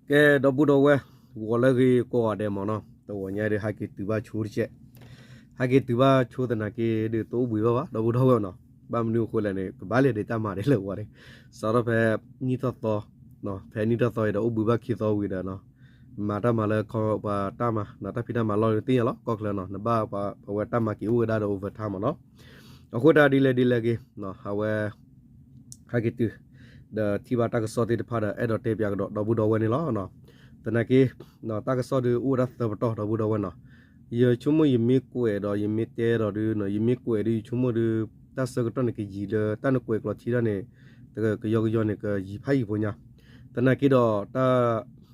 ကဲ ဒီပုၢ်ဒီဝဲၢ် ဂီၤလၢအဂ့ၤကိးဂၤဒဲးမ့ၢ်နီၤ, တဂီၤညါဒီး ဟဲက့ၤတုၤဘၣ်ဆိတကဲး, ဟဲက့ၤတုၤဘၣ်ဆိသနာ်က့ဒီး တအိၣ်ဘှံးဘၣ်ဘၣ် ဒီပုၢ်ဒီဝဲၢ်နီၤ, ဘၣ်မနုၤအဃိလဲၣ်န့ၣ် ကဘၣ်လဲၤဒံးတၢ်မၤဒ်လဲၣ်ဝဲန့ၣ်, စးထီၣ်ဖဲနံၣ်ထီၣ်သီ, ဖဲနံၣ်ထီၣ်သီအံၤဒီး အိၣ်ဘှံးဘၣ်ခံသီဝံၤဒီးနီၤ, မၤတၢ်မၤလၢခီပှၤတၢ်မၤ တၢ်ဖံးတၢ်မၤလီၢ်ဒီးသ့ၣ်ညါလီၤ ကီၢ်ချၢနီၤ, နဘၣ်ပှၤအဝဲတၢ်မၤက့ၤအိၣ်ဝဲဒၣ်ဒီး overtime မ့ၢ်နီၤ, အဃိတၢ်ဒ်လဲၣ်ဒ်လဲၣ်ဂ့ၤ, အဝဲ ဟဲက့ၤတုၤ ဒီးထံၣ်ဘၣ်တၢ်ကစီၣ်သ့ၣ်တဖၣ်ဒီး အဲၣ်ဒိးတဲပၠးကဒီးဒီပုၢ်ဒီဝဲၢ်န့ၣ်လီၤ. သနာ်က့ တၢ်ကစီၣ်ဒုးအိၣ်ဝဲဒၣ်သၢပတီၢ် ဒီပုၢ်ဒီဝဲၢ်နီၤ, ယဆိကမိၣ်ယမ့ၢ်ကွဲးဒီး ယမ့ၢ်တဲဒီးဒုး ယမ့ၢ်ကွဲးဒုး ယဆိကမိၣ်ဒုး တၢ်ဆၢကတီၢ်န့ၣ်ကယံာ်လၢ တၢ်နကွဲးကျိးထံတၢ်န့ၣ် ကယီကယီန့ၣ် ကယံာ်ဖးယံာ်ဖိညါ, သနာ်က့ဒီး တၢ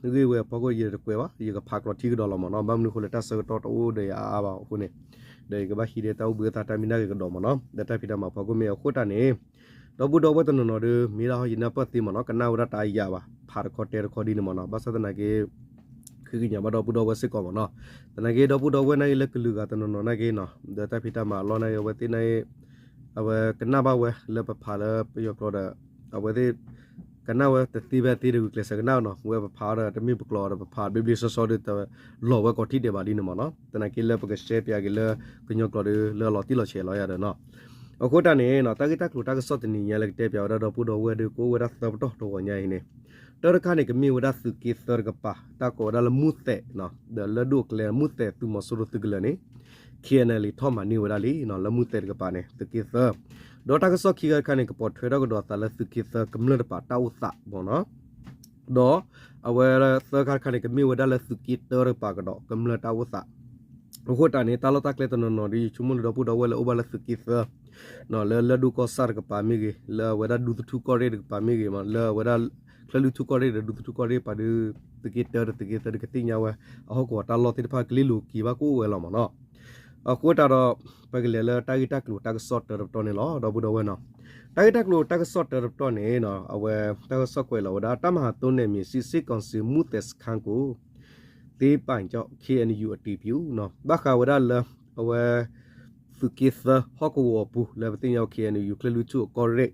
်ဂ့ၢ်ဝဲအဖီခိၣ်ယတကွဲးဘၣ် ယကဖးကျိးထံကဒီးလီၤမ့ၢ်နီၤ, ဘၣ်မနုၤအဃိလဲၣ် တၢ်ဆၢကတီၢ်တအိၣ်ဒီးယၤအါအါဘၣ်အဃိန့ၣ်, ဒီးယကဘၣ်ဟံးဒီးတၢ်အိၣ်ဘှံးအသးတၢ်မံၤနာ်က့ၤကဒီးမ့ၢ်နီၤ, ဒီးတၢ်ဖံးတၢ်မၤဖီခိၣ်မ့ၢ်အဃိတၢ်န့ၣ်, ဒီပုၢ်ဒီဝဲၢ်တနီၤနီၤဒီး မ့ၢ်ဒၣ်ဟီယနၢ်ပၢၢ်သ့မ့ၢ်နီၤ, ကနၣ်ဝဲဒၣ်တၢ်အယၤဘၣ် ဖးတခီတဲတခီဒ်န့ၣ်မ့ၢ်နီၤ, ဘၣ်ဆၣ်သနာ်က့ ဃ့ကညးဘၣ်ဒီပုၢ်ဒီဝဲၢ်စ့ၢ်ကီးမ့ၢ်နီၤ, သနာ်က့ဒီပုၢ်ဒီဝဲၢ်နာ်က့လၢကလုာ်ဂၤတနီၤနီၤနာ်က့နီၤ, ဒီးတၢ်ဖံးတၢ်မၤအလီၢ်နာ်က့ အဝဲသ့ၣ်နာ်က့ အဝဲကနၣ်ဘၣ်ဝဲလၢပဖးလၢပယီၤကျိာ်ဒီး အဝဲသ့ၣ် ကနၣ်ဝဲတသ့ဖဲသ့ဒီး ဂုာ်ကျဲးစၢးကနၣ်နီၤ, ဝဲပဖးဒီးတမ့ၢ်ပကျိာ်ဒီး ပဖးဘျ့ဘျ့ဆှီဆှီဒီး တလီၤဝဲကိးထံၣ်ဒဲးဘၣ်ဒ်န့ၣ်မ့ၢ်နီၤ, သနာ်က့လၢပကရှဲပၠးက့ၤလၢ ကညီကျိာ်ဒီး လၢအလီၤတံၢ်လီၤဆဲးလီၤယၤဒီးနီၤ, အဃိတၢ်န့ၣ်နီၤ တၢ်ဂ့ၢ်တၢ်ကျိၤတၢ်ကစီၣ်တနံၤညါလၢကတဲပၠးဝဲဒၣ်ဒီပုၢ်ဒီဝဲၢ်ဒီး ကအိၣ်ဝဲဒၣ်သၢပတီၢ်တဂီၤညါအံၤန့ၣ်, တၢ်တခါန့ၣ် ကမ့ၢ်ဝဲဒၣ်သုးက့သၢတကပၤ တၢ်ကိးဝဲဒၣ်လၢမူသဲး ဒီးလၢဒိၣ်ကျဲမူသဲးသုးမီၤစိရိၤသုးကလၢၤန့ၣ် KNLA ထီၣ်မၤန့ၢ်ဝဲဒၣ်လံနီၤ, လၢမူသဲးတကပၤန့ၣ် သုးက့သၢ, ဒီးတၢ်ကစီၣ်ခံခါတခါန့ၣ် ကပိာ်ထွဲထီၣ်ကဒီးအသးလၢသုးက့သၢကမျၢၢ်တကပၤတၢ်အိၣ်သးမ့ၢ်နီၤ, ဒီးအဝဲသၢခါတခါန့ၣ် ကမ့ၢ်ဝဲဒၣ်လၢသုးက့တၢတကပၤကဒီးကမျၢၢ်တၢ်အိၣ်သး, အဃိတၢ်န့ၣ် တၢ်လီၢ်တၢ်ကျဲတနီၤနီၤဒီး ယဆိကမိၣ်လၢဒီပုၢ်ဒီဝဲၢ်လၢအိၣ်ဘၣ်လၢသုးက့သၢ လၢလၢၢ်ဒိၣ်ကီၢ်ဆၣ်တကပၤမ့ၢ်ဂ့ၤ, လၢအဝဲဒၣ်ဒူသထူကီၢ်ရ့ၣ်တကပၤမ့ၢ်ဂ့ၤမ့ၢ် လၢအဝဲဒၣ် ချၢၣ်လွံၢ်ထူကီၢ်ရ့ၣ်ဒီးဒူသထူကီၢ်ရ့ၣ်တကပၤဒီး သုးက့တၢဒီးသုးက့သၢဒီးကသ့ၣ်ညါဝဲ အဟီၣ်ကဝီၤတၢ်လီၢ်သ့ၣ်တဖၣ်ကလ့လိၤက့ၤဘၣ်ကအိၣ်ဝဲလီၤမ့ၢ်နီၤ, အဃိတၢ်ဒီး ပကလဲၤလၢတၢ်ဂ့ၢ်တၢ်ကျိၤတၢ်ကစီၣ်တၢတပတီၢ်န့ၣ်လီၤ ဒီပုၢ်ဒီဝဲၢ်နီၤ, တၢ်ဂ့ၢ်တၢ်ကျိၤတၢ်ကစီၣ်တၢတပတီၢ်န့ၣ်နီၤ အဝဲ တၢ်ကစီၣ်ကွဲးလီၤဝဲဒၣ် တပ်မဟာသုံးနယ်မြေ စစ်ကောင်စီ မူသဲးစခန်းကို သိမ်းပိုက်ကြောင်း KNU အတည်ပြု နီၤ, ဘၣ်ဃးဝဲဒၣ်လၢ အဝဲ သုးက့သၢဟီၣ်ကဝီၤအပူၤ လၢပသ့ၣ်ညါ KNU ချၢၣ်လွံၢ်ထူကီၢ်ရ့ၣ်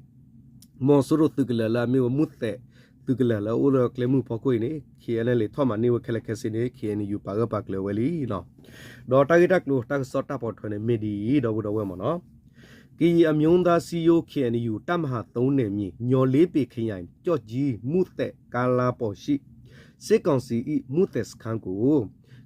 မီၤစိရိၤသုးကလၢၤလၢအမ့ၢ်ဝဲမူသဲး သုးကလၢၤလၢအအိၣ်လၢကျဲမုၢ်ဖီခိၣ်အံၤန့ၣ် KNLA ထီၣ်မၤန့ၢ်ဝဲခဲလၢာ်ခဲဆ့န့ၣ် KNU ပာ်ဂၢၢ်ပာ်ကျၢၤဝဲလံနီၤ, ဒီးတၢ်ဂ့ၢ်တၢ်ကျိၤတၢ်ကစီၣ်တၢ်ပိာ်ထွဲန့ၣ်မ့ၢ်ဒ်အံၤ ဒီပုၢ်ဒီဝဲၢ်မ့ၢ်နီၤ, ကရင်အမျိုးသားစည်းရုံး KNU တပ်မဟာသုံးနယ်မြေ ညီလေးပင်ခရိုင် ကျောက်ကြီး မူသဲး ကားလမ်းပေါ်ရှိ စစ်ကောင်စီ၏ မူသဲးစခန်းကို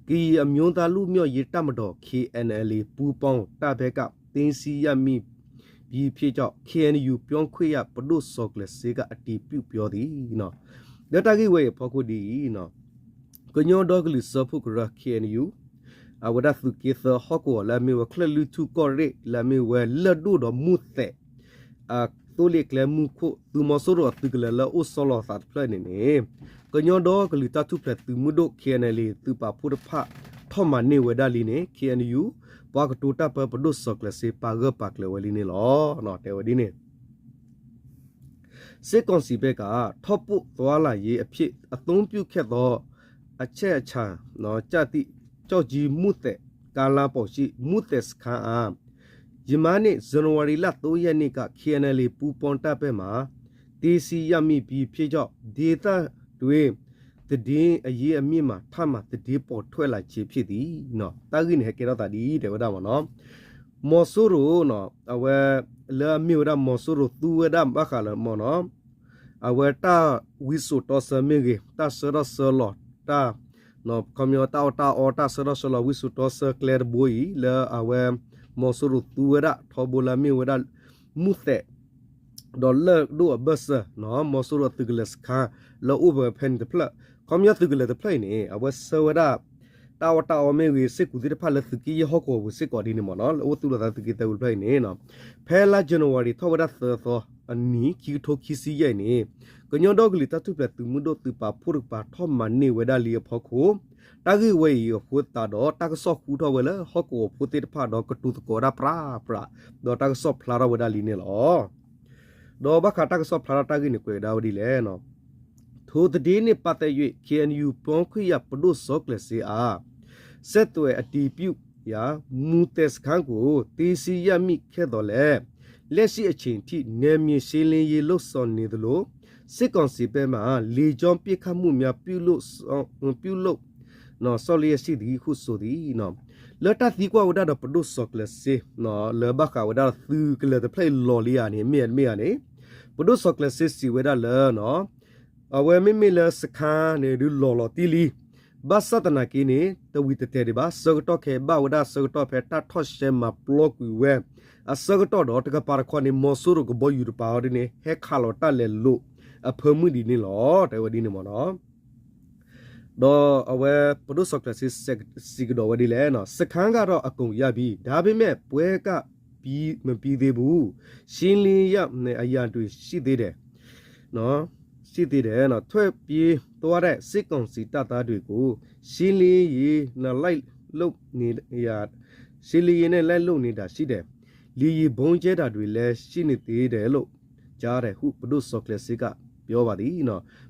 ကရင်အမျိုးသားလွတ်မြောက်ရေးတပ်မတော် KNLA ပူးပေါင်းတပ်ဘက်က သိမ်းဆည်းရမိပြီးဖြစ်ကြောင်း KNU ပြောခွင့်ရ ပဒိၣ်စီၤကျၢၤစ့က အတည်ပြုပြောသည် လၢတၢ်ဂ့ၢ်ဝဲအံၤအဖီခိၣ်ဒ်အံၤ ကညီဒီကလုာ်စၢဖှိၣ်ကရၢ KNU အဝဲဒၣ်သုးက့သၢဟီၣ်ကဝီၤလၢအမ့ၢ်ဝဲချၢၣ်လွံၢ်ထူကီၢ်ရ့ၣ် လၢအမ့ၢ်ဝဲလၢၢ်ဒိၣ်ဒီးမူသဲး အသိလ့ၣ်ကျဲမုၢ်ခိၣ် သုးမီၤစိရိၤအသုးကလၢၤလၢအအိၣ်ဆီလီၤအသးတဖျၢၣ်န့ၣ်န့ၣ် ကညီဒီကလုာ်တၢ်ထူၣ်ဖျဲးသုးမုၢ်ဒိၣ် KNLA သုးပာ်ဖှိၣ်တဖၣ် ထီၣ်မၤန့ၢ်ဝဲဒၣ်လံန့ၣ် KNU ပှၤကတိၤတၢ်ပၢပဒိၣ်စီၤကျၢၤစ့ ပာ်ဂၢၢ်ပာ်ကျၢၤဝဲလံန့ၣ်လီၤ. တဲဝဲဒ်န့ၣ် စစ်ကောင်စီဘက်က ထောက်ပို့သွားလာရေးအဖြစ် အသုံးပြုခဲ့သော အချက်အချာ ကျောက်ကြီး မူသဲး ကားလမ်းပေါ်ရှိ မူသဲးစခန်းအား ယမန်နှစ် ဇန်နဝါရီလ သုံးရက်နေ့က KNLA ပူးပေါင်းတပ်ဘက်မှ သိမ်းဆည်းရမိပြီးဖြစ်ကြောင်း ဒေသတွင်း သတင်းအရင်းအမြစ်မှ ထပ်မံသတင်းပေါ်ထွက်လာခြင်းဖြစ်သည် တၢ်ဂ့ၢ်န့ၣ် ဟဲကဲထီၣ်သးဒ်အံၤ တဲဝဲဒၣ်မ့ၢ်နီၤ, မီၤစိရိၤ အဝဲ လၢအမ့ၢ်ဝဲဒၣ်မီၤစိရိၤသူဝဲဒၣ်ဘၣ်ဃးလၢမ့ၢ်နီၤ အဝဲတၢ်ဝံစိာ်တီဆၢမ့ၢ်ဂ့ၤ တၢ်ဆၢထီၣ်ဆၢလီၤ တၢ် ခီပညီတၢ်အီၣ်တၢ်အီ တၢ်ဆၢထီၣ်ဆၢလီၤ ဝံစိာ်တီဆၢကျဲတဘိအံၤ လၢအဝဲ မီၤစိရိၤသူဝဲဒၣ် ထီဘိလၢအမ့ၢ်ဝဲဒၣ် မူသဲး ဒီးလၢၢ်ဒိၣ်အဘၢၣ်စၢၤ မီၤစိရိၤအသုးကလၢၤစခန်း လၢအအိၣ်ဝဲဖဲန့ၣ်တဖျၢၣ် ခီပညီသုးကလၢၤတဖျၢၣ်အံၤန့ၣ် အဝဲဆှၢဝဲဒၣ် တၢ်အီၣ်တၢ်အီမ့ၢ်ဂ့ၤ စ့ၢ်ကီးသ့ၣ်တဖၣ်လၢသုးက့ယဲၢ်ဟီၣ်ကဝီၤပူၤစ့ၢ်ကီးဒ်န့ၣ်မ့ၢ်နီၤ လၢအအိၣ်သူၣ်လီၤသးသုးက့သၢဝံၤတဖျၢၣ်အံၤန့ၣ် ဖဲလါ January ထီၣ်ဝဲဒၣ်သၢသီအနံၤ ခံကထိခံဆံယဲၢ်အံၤန့ၣ် ကညီဒီကလုာ်တၢ်ထူၣ်ဖျဲးသုးမုၢ်ဒိၣ်သုးပာ်ဖှိၣ်တကပၤ ထီၣ်မၤန့ၢ်ဝဲဒၣ်လံအဖီခိၣ် တၢ်ဂ့ၢ်ဝဲအံၤအဃိသတးဒီး တၢ်ကစီၣ်ဃူထီၣ်ဝဲလၢဟီၣ်ကဝီၤဖိသ့ၣ်တဖၣ်ဒီးကတိၤသကိးဝဲဒၣ်ပြးပြး ဒီးတၢ်ကစီၣ်ဖျါထီၣ်ဝဲဒၣ်လံန့ၣ်လီၤ. ဒီးဘၣ်ဃးတၢ်ကစီၣ်ဖျါထီၣ်တၢ်ဂ့ၢ်န့ၣ် ကွဲးဝဲဒၣ်ဝဲဒ်လဲၣ် ထိုသတင်းနှင့်ပတ်သက်၍ KNU ပြောခွင့်ရ ပဒိၣ်စီၤကျၢၤစ့အါ ဆက်သွယ်အတည်ပြုရာ မူသဲးစခန်းကို သိမ်းဆည်းရမိခဲ့သော်လည်း လက်ရှိအချိန်ထိ နယ်မြေရှင်းလင်းရေးလုပ်ဆောင်နေသလို စစ်ကောင်စီဘက်မှ လေကြောင်းပစ်ခတ်မှုများ ပြုလုပ် ပြုလုပ် ဆောင်လျက်ရှိသည်ဟု ဆိုသည် လၢတၢ်သံကွၢ်ဝဲဒၣ်ဒီးပဒိၣ်စီၤကျၢၤစ့ လၢဘၣ်ဃးဝဲဒၣ်သုးကလၢၤတဖျၢၣ်အံၤလီၤလံဧါန့ၣ် မ့ၢ်မ့ၢ်ဧါန့ၣ် ပဒိၣ်စီၤကျၢၤစ့စံးဝဲဒၣ်လၢ အဝဲမ့မ့ၢ်လၢစခါန့ၣ်ဒုးလီၤလီၤတံၢ်လံ, ဘၣ်ဆၣ်သနာ်က့န့ၣ် တဝံၤတတဲာ်ဒံးဘၣ် ဆၢကတီၢ်ခဲအံၤဘၣ်ဝဲဒၣ်ဆၢကတီၢ်ဖဲတၢ်ထီၣ်ရှဲမၤပျီကွံာ်ဝဲ အဆၢကတီၢ်ဒီးတကပၤတခီန့ၣ် မီၤစိရိၤကဘီယူၤတပၤအီၤဒ်န့ၣ် ဟဲခးလီၤတၢ်လဲၤလိာ်အဖၢမုၢ်ဒ်န့ၣ်လီၤ တဲဝဲဒ်န့ၣ်မ့ၢ်နီၤ. ဒီးအဝဲပဒိၣ်စီၤကျၢၤစ့စံးကဒီးဝဲဒ်လဲၣ်, စခါကဒီးအကုန်ရပြီ, ဒါပေမဲ့ပွဲကပြီးမပြီးသေးဘူး, ရှင်းလင်းရမယ့်အရာတွေရှိသေးတယ် ရှိသေးတယ်, ထွက်ပြေးသွားတဲ့စစ်ကောင်စီတပ်သားတွေကို ရှင်းလင်းရေးနဲ့လိုက်လုပ်နေရ ရှင်းလင်းရေးနဲ့လိုက်လုပ်နေတာရှိတယ်, လေယာဉ်ဗုံးကြဲတာတွေလည်းရှိနေသေးတယ်လို့ကြားတယ်ဟု ပဒိုစော်ကျဲစ့ကပြောပါသည်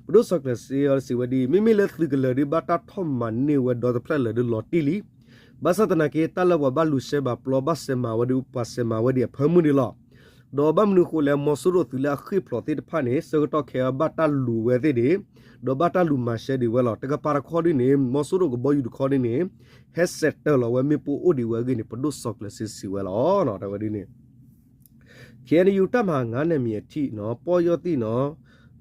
ပဒိၣ်စီၤကျၢၤစ့စံးဝဲဒ်အံၤ, မ့မ့ၢ်လၢသုးကလၢၤဒ်ဘၣ်တၢ်ထီၣ်မၤန့ၢ်ဝဲဒီတဖျၢၣ်လၢာ်ဒ်လီၤတံၢ်လံ, ဘၣ်ဆၣ်သနာ်က့ တၢ်လၢပှၤဘၣ်လူၤရှဲဘၣ်ပျီ ဘၣ်စဲးမၤဝဲဒ် ပှၤစဲးမၤဝဲဒ်အဖၢမုၢ်ဒ်လီၤ. ဒီးဘၣ်မနုၤအဃိလဲၣ် မီၤစိရိၤသုးလၢအဃ့ၢ်ဖျိးသ့ၣ်တဖၣ်န့ၣ် ဆၢကတီၢ်ခဲအံၤဘၣ်တၢ်လူၤဝဲသ့ၣ်ဒ်, ဒီးဘၣ်တၢ်လူၤမၤရှဲဒ်ဝဲလီၤ. တကပၤတခီဒ်န့ၣ် မီၤစိရိၤကဘီယူၤတခီဒ်န့ၣ် ဟဲစဲးတၢၤလီၤဝဲမ့ၣ်ပိၢ်အိၣ်ဒံးဝဲအဂ့ၢ်န့ၣ် ပဒိၣ်စီၤကျၢၤစ့စံးဝဲလီၤ တဲဝဲဒ်န့ၣ် KNU တပ်မဟာငါးနယ်မြေအထိနော် ပေါ့ယီၣ်သီးနော်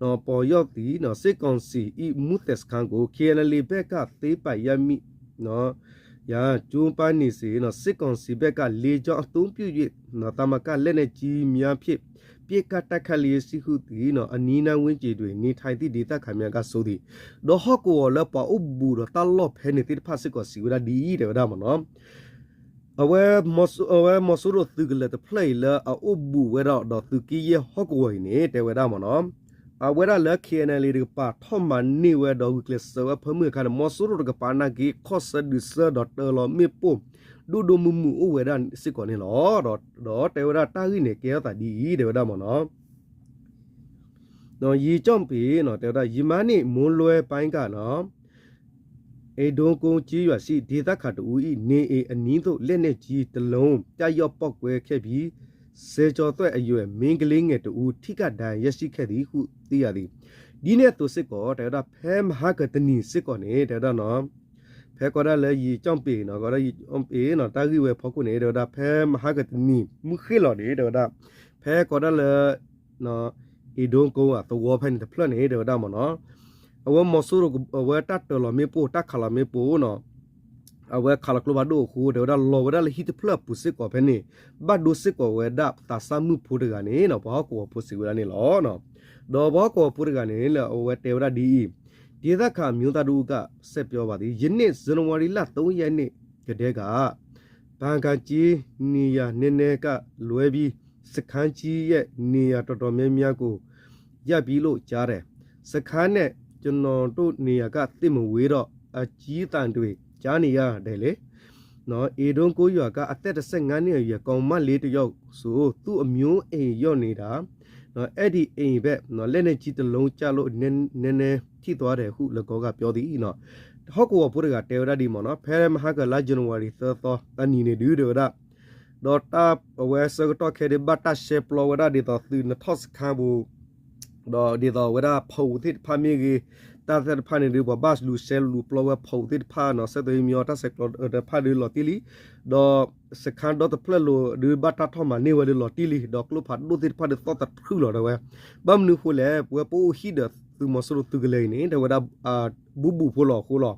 နော် ပေါ့ယီၣ်သီးနော် စစ်ကောင်စီ၏ မူးသဲစခန်းကို KNLA ဘက်က သိမ်းပိုက်ရမိနော် ရန် ကြိုးပမ်းနေစဉ်နော် စစ်ကောင်စီဘက်က လေကြောင်းအသုံးပြု၍နော် သာမက လက်နက်ကြီးများဖြင့် ပစ်ခတ်တိုက်ခိုက်လျက်ရှိသည်နော် အနီးနားဝန်းကျင်တွင် နေထိုင်သည့်ဒေသခံများက ဆိုသည် ဒီးဟီၣ်ကဝီၤလၢပှၤအိၣ်ဘူးဒီးတၢ်လီၢ်ဖဲန့ၣ်သ့ၣ်တဖၣ်စ့ၢ်ကီးစံးဝဲဒၣ်ဒ်အံၤ တဲဝဲဒၣ်မ့ၢ်နီၤ အဝဲ အဝဲမီၤစိရိၤသုးကလၢၤတဖျၢၣ်အံၤလၢအအိၣ်ဘူးဝဲဒၣ်ဒီးသုးက့ယဲၢ်ဟီၣ်ကဝီၤအံၤန့ၣ် တဲဝဲဒၣ်မ့ၢ်နီၤ အဝဲဒၣ်လၢ KNLA တကပၤထီၣ်မၤန့ၢ်ဝဲဒီးဂုာ်ကျဲးစၢးဝဲဖၢမုၢ်အခါန့ၣ် မီၤစိရိၤတကပၤနာ်က့ ခီၣ်ဆၢဒုးဆၢဒီးတၢၤလီၤမ့ၣ်ပိၢ် ဒိၣ်ဒိၣ်မုၢ်မုၢ်အိၣ်ဝဲဒၣ်စ့ၢ်ကီးန့ၣ်လီၤ. ဒီးတဲဝဲဒၣ်တၢ်ဂ့ၢ်န့ၣ် ကဲထီၣ်သးဒ်အံၤ တဲဝဲဒၣ်မ့ၢ်နီၤ ဒီးယံာ်ကၠီၣ်ပ့ၤနီၤ တဲဝဲဒၣ် ယမါန့ၣ် မိုးလွဲပိုင်းကနီၤ အိမ်ဒိကုန်းကျေးရွာရှိ ဒေသခံတစ်ဦး၏ နေအိမ်အနီးသို့ လက်နက်ကြီးတစ်လုံး ကျရောက်ပေါက်ကွဲခဲ့ပြီး ဆယ်ကျော်သက်အရွယ် မိန်းကလေးငယ်တစ်ဦး ထိခိုက်ဒဏ်ရာရရှိခဲ့သည်ဟု သိရသည်. ဒ်န့ၣ်အသိးစ့ၢ်ကီး တဲဝဲဒၣ် ဖဲမဟါကတနံၤစ့ၢ်ကီးန့ၣ် တဲဝဲဒၣ်နီၤ ဖဲကီးဒၣ်လၢယံာ်ကၠီၣ်ပ့ၤနီၤ ကီးဒၣ်ယံာ်ကၠီၣ်ပ့ၤနီၤ တၢ်ဂ့ၢ်ဝဲဖီခိၣ်န့ၣ် တဲဝဲဒၣ် ဖဲမဟါကတနံၤ မုၢ်ဃ့ၢ်လီၤန့ၣ် တဲဝဲဒၣ် ဖဲကီးဒၣ်လၢ အိမ်ဒိကုန်းအသဝီဖဲန့ၣ်တဖျၢၣ်န့ၣ် တဲဝဲဒၣ်မ့ၢ်နီၤ အဝဲမီၤစိရိၤ အဝဲတၢ်တၢၤလီၤမ့ၣ်ပိၢ် တၢ်ခးလီၤမ့ၣ်ပိၢ်နီၤ အဝဲခးလီၤကျိဖးဒိၣ်အဃိ တဲဝဲဒၣ်လီၤဝဲဒၣ်လၢဟံၣ်တဖျၢၣ်အပူၤစ့ၢ်ကီးဖဲန့ၣ် ဘၣ်ဒိစ့ၢ်ကီးဝဲဒၣ်သးစၢ်မုၣ်ဖိတဂၤန့ၣ်နီၤ ပှၤဟီၣ်ကဝီၤဖိစံးဝဲဒၣ်န့ၣ်လီၤ. ဒီးပှၤဟီၣ်ကဝီၤဖိတဂၤန့ၣ် လၢအဝဲတဲဝဲဒၣ်ဒ်အံၤ ဒေသခံမျိုးသားတစ်ဦးက ဆက်ပြောပါသည် ယနေ့ ဇန်နဝါရီလ သုံးရက်နေ့ကတည်းက ဘန်ကာကြီးနေရာနည်းနည်းကလွဲပြီး စခန်းကြီးရဲ့နေရာတော်တော်များများကို ရပြီလို့ကြားတယ်။ စခန်းနဲ့ကျွန်တော်တို့နေရာက သိပ်မဝေးတော့ အကျည်သံတွေကြားနေရတယ်လေ။ နော် အေဒုံးကိုးရွာက အသက် တစ်ဆယ့်ငါးနှစ်အရွယ် ကောင်မလေးတစ်ယောက်ဆို သူ့အမျိုးအိမ်ရောက်နေတာ နော် အဲ့ဒီအိမ်ဘက် နော် လက်နက်ကြီးတစ်လုံးကျလို့ နည်းနည်းထိသွားတယ်ဟု ၎င်းကပြောသည် နော် ဟီၣ်ကဝီၤဖိတဂၤတဲဝဲဒၣ်ဒ်မ့ၢ်နီၤ ဖဲမဟါကလါ ဇန်နဝါရီ သၢသီ တနံၤန့ၣ်ဒုး တဲဝဲဒၣ် ဒီးတၢ်အဝဲဆၢကတီၢ်ခဲအံၤ ဘၣ်တၢ်ရှဲပျီဝဲဒၣ်ဒ်သိးသုးနထီၣ်စခန်းပူၤ ဒီးဒ်သိးဝဲဒၣ်ဖီဧိၤသ့ၣ်တဖၣ်မ့ၢ်ဂ့ၤ တၢ်သ့ၣ်တဖၣ်န့ၣ်ဒုး ပှၤဘၣ်လူၤရှဲလူၤပျီဝဲဖီဧိၤသ့ၣ်တဖၣ်နီၤ ဆၢသီမံၤအီၤတၢ်ဆဲးကျိးတဖၣ်ဒုးလီၤတံၢ်လံ ဒီးစခန်းဒီတဖျၢၣ်လိၤဒုး ဘၣ်တၢ်ထီၣ်မၤန့ၢ်ဝဲဒုးလီၤတံၢ်လံ ဒီးကျိဖးဒိၣ်သ့ၣ်တဖၣ်ဒုးသီၣ်သထြုးလီၤတဲဝဲ ဘၣ်မနုၤအဃိလဲၣ် ပဝဲပအိၣ်ဟံၣ်ဒီးသုးမီၤစိရိၤသုးကလၢၤအံၤန့ၣ် တဲဝဲဒၣ် ဘူးဘူးဖိလီၤအဃိလီၤ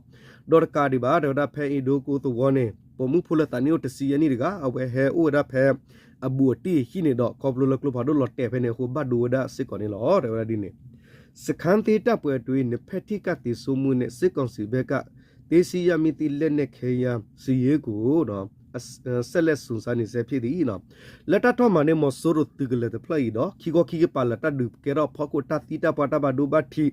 ဒီးတကးဒံးဘၣ် တဲဝဲဒၣ်ဖဲအ့ဒိကိသဝီန့ၣ် ပိာ်မုၣ်ဖိလၢသးနံၣ်အိၣ်တဆံယဲၢ်နံၣ်တဂၤ အဝဲဟဲအိၣ်ဝဲဒၣ်ဖဲ အဘူးအတံၢ်ဟံၣ်န့ၣ်ဒီး ခီဖျိလၢကျိဖးဒိၣ်လီၤတဲာ်ဖဲန့ၣ်အဃိ ဘၣ်ဒိဝဲဒၣ်စ့ၢ်ကီးန့ၣ်လီၤ တဲဝဲဒၣ်ဒ်န့ၣ် စခန်းသိမ်းတိုက်ပွဲအတွင်း နှစ်ဖက်ထိခိုက်သေဆုံးမှုနဲ့ စစ်ကောင်စီဘက်က သိမ်းဆည်းရမိသည့် လက်နက်ခဲယမ်းစာရင်းကို ဆက်လက်စုံစမ်းနေဆဲဖြစ်သည် လၢတၢ်ထီၣ်မၤန့ၢ်မီၤစိရိၤသုးကလၢၤတဖျၢၣ်အံၤဒီး ခံခီခံကပၤလၢတၢ်ဒုးကဲထီၣ်ဖီခိၣ် တၢ်သံတၢ်ပှၢ်တၢ်ဘၣ်ဒိဘၣ်ထံး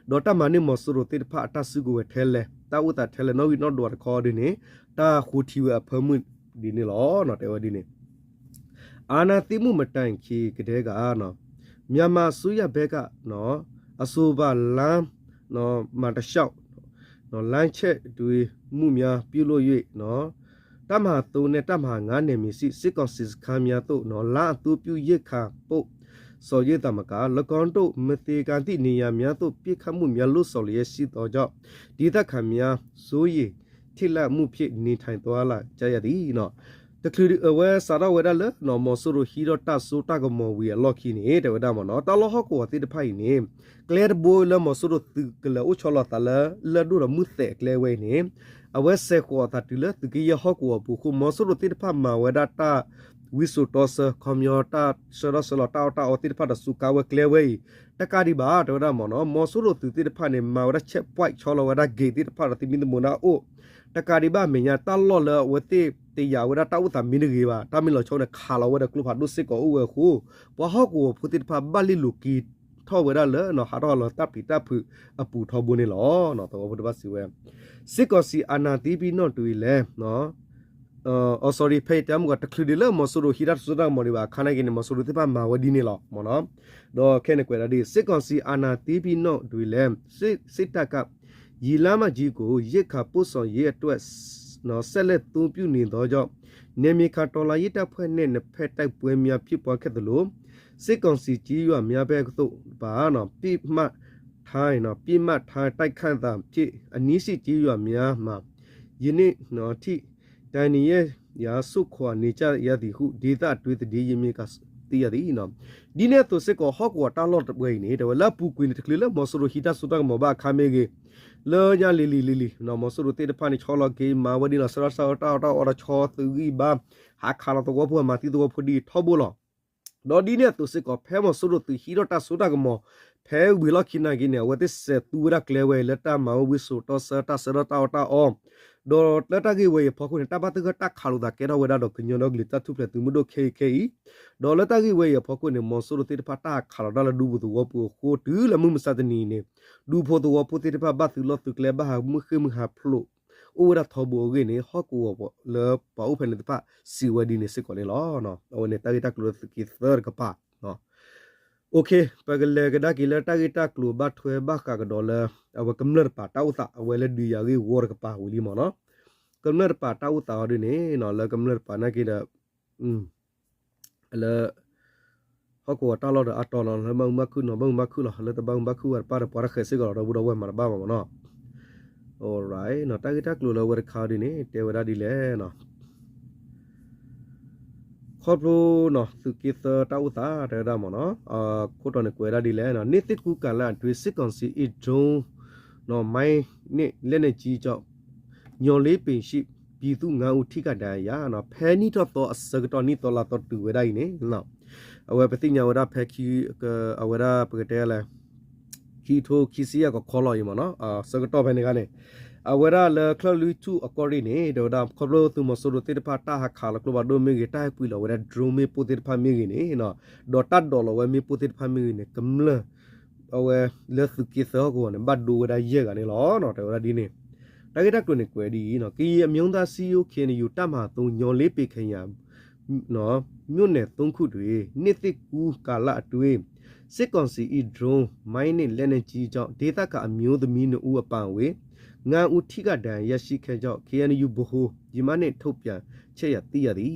ဒီးတၢ်မၤန့ၢ်မီၤစိရိၤသ့ၣ်တဖၣ်အတၢ်စုကဝဲၤထဲလဲၣ် တၢ်အိၣ်သးထဲလဲၣ် နီၣ်ဂံၢ်နီၣ်ဒွးတခီဒ်န့ၣ် တၢ်ဃိထံဝဲအဖၢမုၢ်ဒ်န့ၣ်လီၤ တဲဝဲဒ်န့ၣ် အာဏာသိမ်းမှုမတိုင်ခင်ကတည်းက မြန်မာအစိုးရဘက်က အဆိုပါလမ်း မတလျှောက် လမ်းချဲ့ထွင်မှုများပြုလုပ်၍ တပ်မဟာသုံးနဲ့ တပ်မဟာငါးနယ်မြေရှိ စစ်ကောင်စီစခန်းများသို့ လမ်းအသုံးပြုရိက္ခာပို့ စီၤယိသးမကၤ လၢကီၢ်ဒိၣ် မသ့ကၤသံၣ် နေရာများသို့ ပစ်ခတ်မှုများ လုပ်ဆောင်လျက်ရှိသောကြောင့် ဒေသခံများ စိုးရိမ်ထိတ်လန့်မှုဖြင့် နေထိုင်သွားလာကြရသည် တချုးအဝဲစးထီၣ်ဝဲဒၣ်လၢ မီၤစိရိၤဟံးထီၣ်တၢ်စိတၢ်ကမီၤဝံၤအလီၢ်ခံန့ၣ် တဲဝဲဒၣ်မ့ၢ်နီၤ တၢ်လီၢ်ဟီၣ်ကဝီၤသ့ၣ်တဖၣ်အံၤန့ၣ် ကျဲတဘိလၢမီၤစိရိၤသုးကလဲၤအိၣ်ဆီလီၤသးလၢ လၢၢ်ဒိၣ်ဒီးမုၢ်သဲးအကျဲဝဲအံၤန့ၣ် အဝဲစဲးဃီၤအသးတုၤလၢသုးက့ယဲၢ်ဟီၣ်ကဝီၤအပူၤအဃိ မီၤစိရိၤသ့ၣ်တဖၣ်မၤဝဲဒၣ်တၢ် ဝံစိာ်တီဆၢ ခီပညီတၢ်ဆၢထီၣ်ဆၢလီၤ တၢ်အီၣ်တၢ်အီသ့ၣ်တဖၣ်ဒီးစူးကါဝဲကျဲဝဲအံၤ တကးဒံးဘၣ် တဲဝဲဒၣ်မ့ၢ်နီၤ မီၤစိရိၤသုးသ့ၣ်တဖၣ်န့ၣ် မၤဝဲဒၣ် checkpoint ဆီလီၤဝဲဒၣ် gate သ့ၣ်တဖၣ်ဒီးသမံသမိးတၢ်အိၣ် တကးဒံးဘၣ်အမဲာ်ညါ တၢ်လီၢ်လၢအဝဲသ့ၣ်တယာ်ဝဲဒၣ်တၢ်အိၣ်သးမ့ၢ်တဂ့ၤဘၣ် တၢ်မ့ၢ်လီၤဆီန့ၣ် ခးလီၤဝဲဒီးကျိဖးဒိၣ်စ့ၢ်ကီးအိၣ်ဝဲအဃိ ပှၤဟီၣ်ကဝီၤဖိသ့ၣ်တဖၣ်ဘၣ်လ့ၣ်လိၤက့ၤထီၣ်ဝဲဒၣ်လၢ ဟးထီၣ်လီၤတၢ်ပျံၤတၢ်ဖုးအပူၤထီဘိန့ၣ်လီၤ. သဝီဖိတဖၣ်စံးဝဲ စစ်ကောင်စီအာဏာသိမ်းပြီးနောက်တွင်လည်း အ sorry ဖဲအံၤတဲမုၢ်ကီး တချုးဒံးလၢမီၤစိရိၤဟံးတၢ်စိတၢ်ကမီၤဒံးဘၣ် အခါနာ်က့န့ၣ် မီၤစိရိၤသ့ၣ်တဖၣ်မၤဝဲဒ်န့ၣ်လီၤမ့ၢ်နီၤ. ဒီးခဲန့ၣ်ကွဲးဒၣ်ဒ် စစ်ကောင်စီအာဏာသိမ်းပြီးနောက်တွင်လည်း စစ်တပ်က ရေလမ်းမကြီးကို ရိက္ခာပို့ဆောင်ရေးအတွက် ဆက်လက်အသုံးပြုနေသောကြောင့် နယ်မြေခံတော်လှန်ရေးတပ်ဖွဲ့နဲ့ နှစ်ဖက်တိုက်ပွဲများဖြစ်ပွားခဲ့သလို စစ်ကောင်စီကျေးရွာများဘက်သို့ပါ ပစ်မှတ်ထား ပစ်မှတ်ထားတိုက်ခိုက်တာဖြစ် အနည်းရှိကျေးရွာများမှာ ယနေ့ထိ ဒုက္ခသည်များ ဆုတ်ခွာနေကြရသည်ဟု ဒေသတွင်းသတင်းရင်းမြစ်က သိရသည် ဒ်န့ၣ်အသိးစ့ၢ်ကီး ဟီၣ်ကဝီၤတၢ်လီၢ်တဝဲအံၤန့ၣ် တဲဝဲလၢအပူၤကွံာ်န့ၣ် တချုးလၢမီၤစိရိၤဟံးတၢ်စိတၢ်ကမီၤဘၣ်အခါမ့ၢ်ဂ့ၤ, လၢညါလံၤလံၤလံၤလံၤ မီၤစိရိၤသ့ၣ်တဖၣ်န့ၣ် ဆီလီၤက့ၤမၤဝဲဒ်န့ၣ်လီၤ ဆၢထၢၣ်ဆၢထၢၣ်တၢ်အီၣ်တၢ်အီဒီးဆီသုးဂံၢ်ဘါ ဟးခးလီၤသဝီဖိ မၤသံသဝီဖိဒ်အံၤထီဘိလီၤ. ဒီးဒ်န့ၣ်အသိးစ့ၢ်ကီး ဖဲမီၤစိရိၤသုးဟံးထီၣ်တၢ်စိတၢ်ကမီၤ ဖဲဝံၤလီၢ်ခံနာ်က့န့ၣ် အဝဲသ့ၣ်စဲးသူဝဲဒၣ်ကျဲဝဲအံၤ လၢတၢ်မၤဝဲဝံစိာ်တီဆၢ တၢ်ဆၢထၢၣ်တၢ်အီၣ်တၢ်အီ ဒီးလၢတၢ်ဂ့ၢ်ဝဲအံၤအဖီခိၣ်န့ၣ် တၢ်ဘၣ်သဂၢၢ်တၢ်ခးလိာ်သးကဲထီၣ်ဝဲဒၣ်ဒီးကညီဒီကလုာ်တၢ်ထူၣ်ဖျဲးသုးမုၢ်ဒိၣ်ခဲအံၤခဲအံၤ, ဒီးလၢတၢ်ဂ့ၢ်ဝဲအံၤအဖီခိၣ်န့ၣ် မီၤစိရိၤသ့ၣ်တဖၣ်တၢ်ခးလီၤတၢ်လၢဒူဖိသဝီပူၤအဃိ တုၤလၢမုၢ်မဆါတနံၤအံၤန့ၣ် ဒူဖိသဝီဖိသ့ၣ်တဖၣ်ဘၣ်သုးလီၢ်သုးကျဲ ဘၣ်ဟးမုၢ်ဃ့ၢ်မုၢ်ဟးဖျိး အိၣ်ဝဲဒၣ်ထီဘိအဂ့ၢ်န့ၣ် ဟီၣ်ကဝီၤလၢပှၤအိၣ်ဖဲန့ၣ်တဖၣ်စံးဝဲဒ်န့ၣ်စ့ၢ်ကီးန့ၣ်လီၤ. အဝဲန့ၣ်တၢ်ဂ့ၢ်တၢ်ကျိၤလၢသုးက့သၢတကပၤ ပကလဲၤကဒါက့ၤလၢတၢ်ဂ့ၢ်တၢ်ကျိၤဘၣ်ထွဲဘၣ်ဃးကဒီးလၢ အဝဲကမျၢၢ်တပၤတၢ်အိၣ်သး အဝဲလၢဒုးယၤဂ့ၢ်ဝီတကပၤဝံၤလံမ့ၢ်နီၤ, ကမျၢၢ်တပၤတၢ်အိၣ်သးအီၤဒ်န့ၣ် လၢကမျၢၢ်တပၤနာ်က့ဒီး လၢ ဟီၣ်ကဝီၤတၢ်လီၢ်ဒီးအတီၤနီၤ လၢဘၣ်မူဘၣ်ခုၣ်နီၤ ဘၣ်မူဘၣ်ခုၣ်လီၤ လၢတဘၣ်မူဘၣ်ခုၣ်ဝဲတပၣ်ဒီးပှၤတဃဲးစ့ၢ်ကီးလီၤ ဒီပုၢ်ဒီဝဲၢ်မၤတဘၣ်ဘၣ်မ့ၢ်နီၤ, တၢ်ဂ့ၢ်တၢ်ကျိၤလၢအဝဲတခါဒ်န့ၣ် တဲဝဲဒၣ်ဒ်လဲၣ် ခီဖျိနီၤ သုးက့သၢတၢ်အိၣ်သး တဲဝဲဒၣ်မ့ၢ်နီၤ, ခိၣ်တီန့ၣ်ကွဲးဒၣ်ဒ်လဲၣ်နီၤ, နှစ်သစ်ကူးကာလအတွင်း စစ်ကောင်စီ drone နီၤ မိုင်းနဲ့ လက်နက်ကြီးကြောင့် ညီလ့ပင်ရှိ ပြည်သူငါးဦး ထိခိုက်ဒဏ်ရာရ နီၤ, ဖဲနံၣ်ထီၣ်သီအဆၢကတီၢ် နံၣ်သီလါသီတုၤဝဲဒၣ်အံၤန့ၣ် အဝဲပသ့ၣ်ညါဝဲဒၣ်ဖဲ အဝဲဒၣ်ပကတဲလဲၣ် ခံကထိခံဆံယဲၢ်ကခီလီၤအံၤမ့ၢ်နီၤ, ဆၢကတီၢ်ဖဲန့ၣ်ခါန့ၣ် အဝဲဒၣ်လၢချၢၣ်လွံၢ်ထူၣ်အကီၢ်ရ့ၣ်န့ၣ် တဲဝဲဒၣ်ခီဖျိသုးမီၤစိရိၤသ့ၣ်တဖၣ် တၢ်ဟးခးလီၤကျိဖးဒိၣ်မ့ၢ်ဂ့ၤ တၢ်ဟဲကွံာ်လီၤဝဲဒၣ် drone မ့ၣ်ပိၢ်သ့ၣ်တဖၣ်မ့ၢ်ဂ့ၤန့ၣ် ဒီးတၢ်ဒိးလီၤဝဲမ့ၣ်ပိၢ်သ့ၣ်တဖၣ်မ့ၢ်ဂ့ၤန့ၣ် ကမျၢၢ် အဝဲလၢသုးက့သၢဟီၣ်ကဝီၤန့ၣ် ဘၣ်ဒိဝဲဒၣ်ယဲၢ်ဂၤန့ၣ်လီၤ. တဲဝဲဒၣ်ဒ်န့ၣ် တၢ်ဂ့ၢ်တၢ်ကျိၤန့ၣ်ကွဲးဒ်အံၤ ကရင်အမျိုးသားစည်းရုံး KNU တပ်မဟာသုံး ညီလ့ပင်ခရိုင် မြို့နယ်သုံးခုတွင် နှစ်သစ်ကူးကာလအတွင်း စစ်ကောင်စီ drone မိုင်းနဲ့ လက်နက်ကြီးကြောင့် ဒေသခံအမျိုးသမီးနှစ်ဦးအပါအဝင် ငါးဦး ထိခိုက်ဒဏ်ရာရရှိခဲ့ကြောင်း KNU ဗဟို ယမးန့ၣ် ထုတ်ပြန်ချက်အရ သိရသည်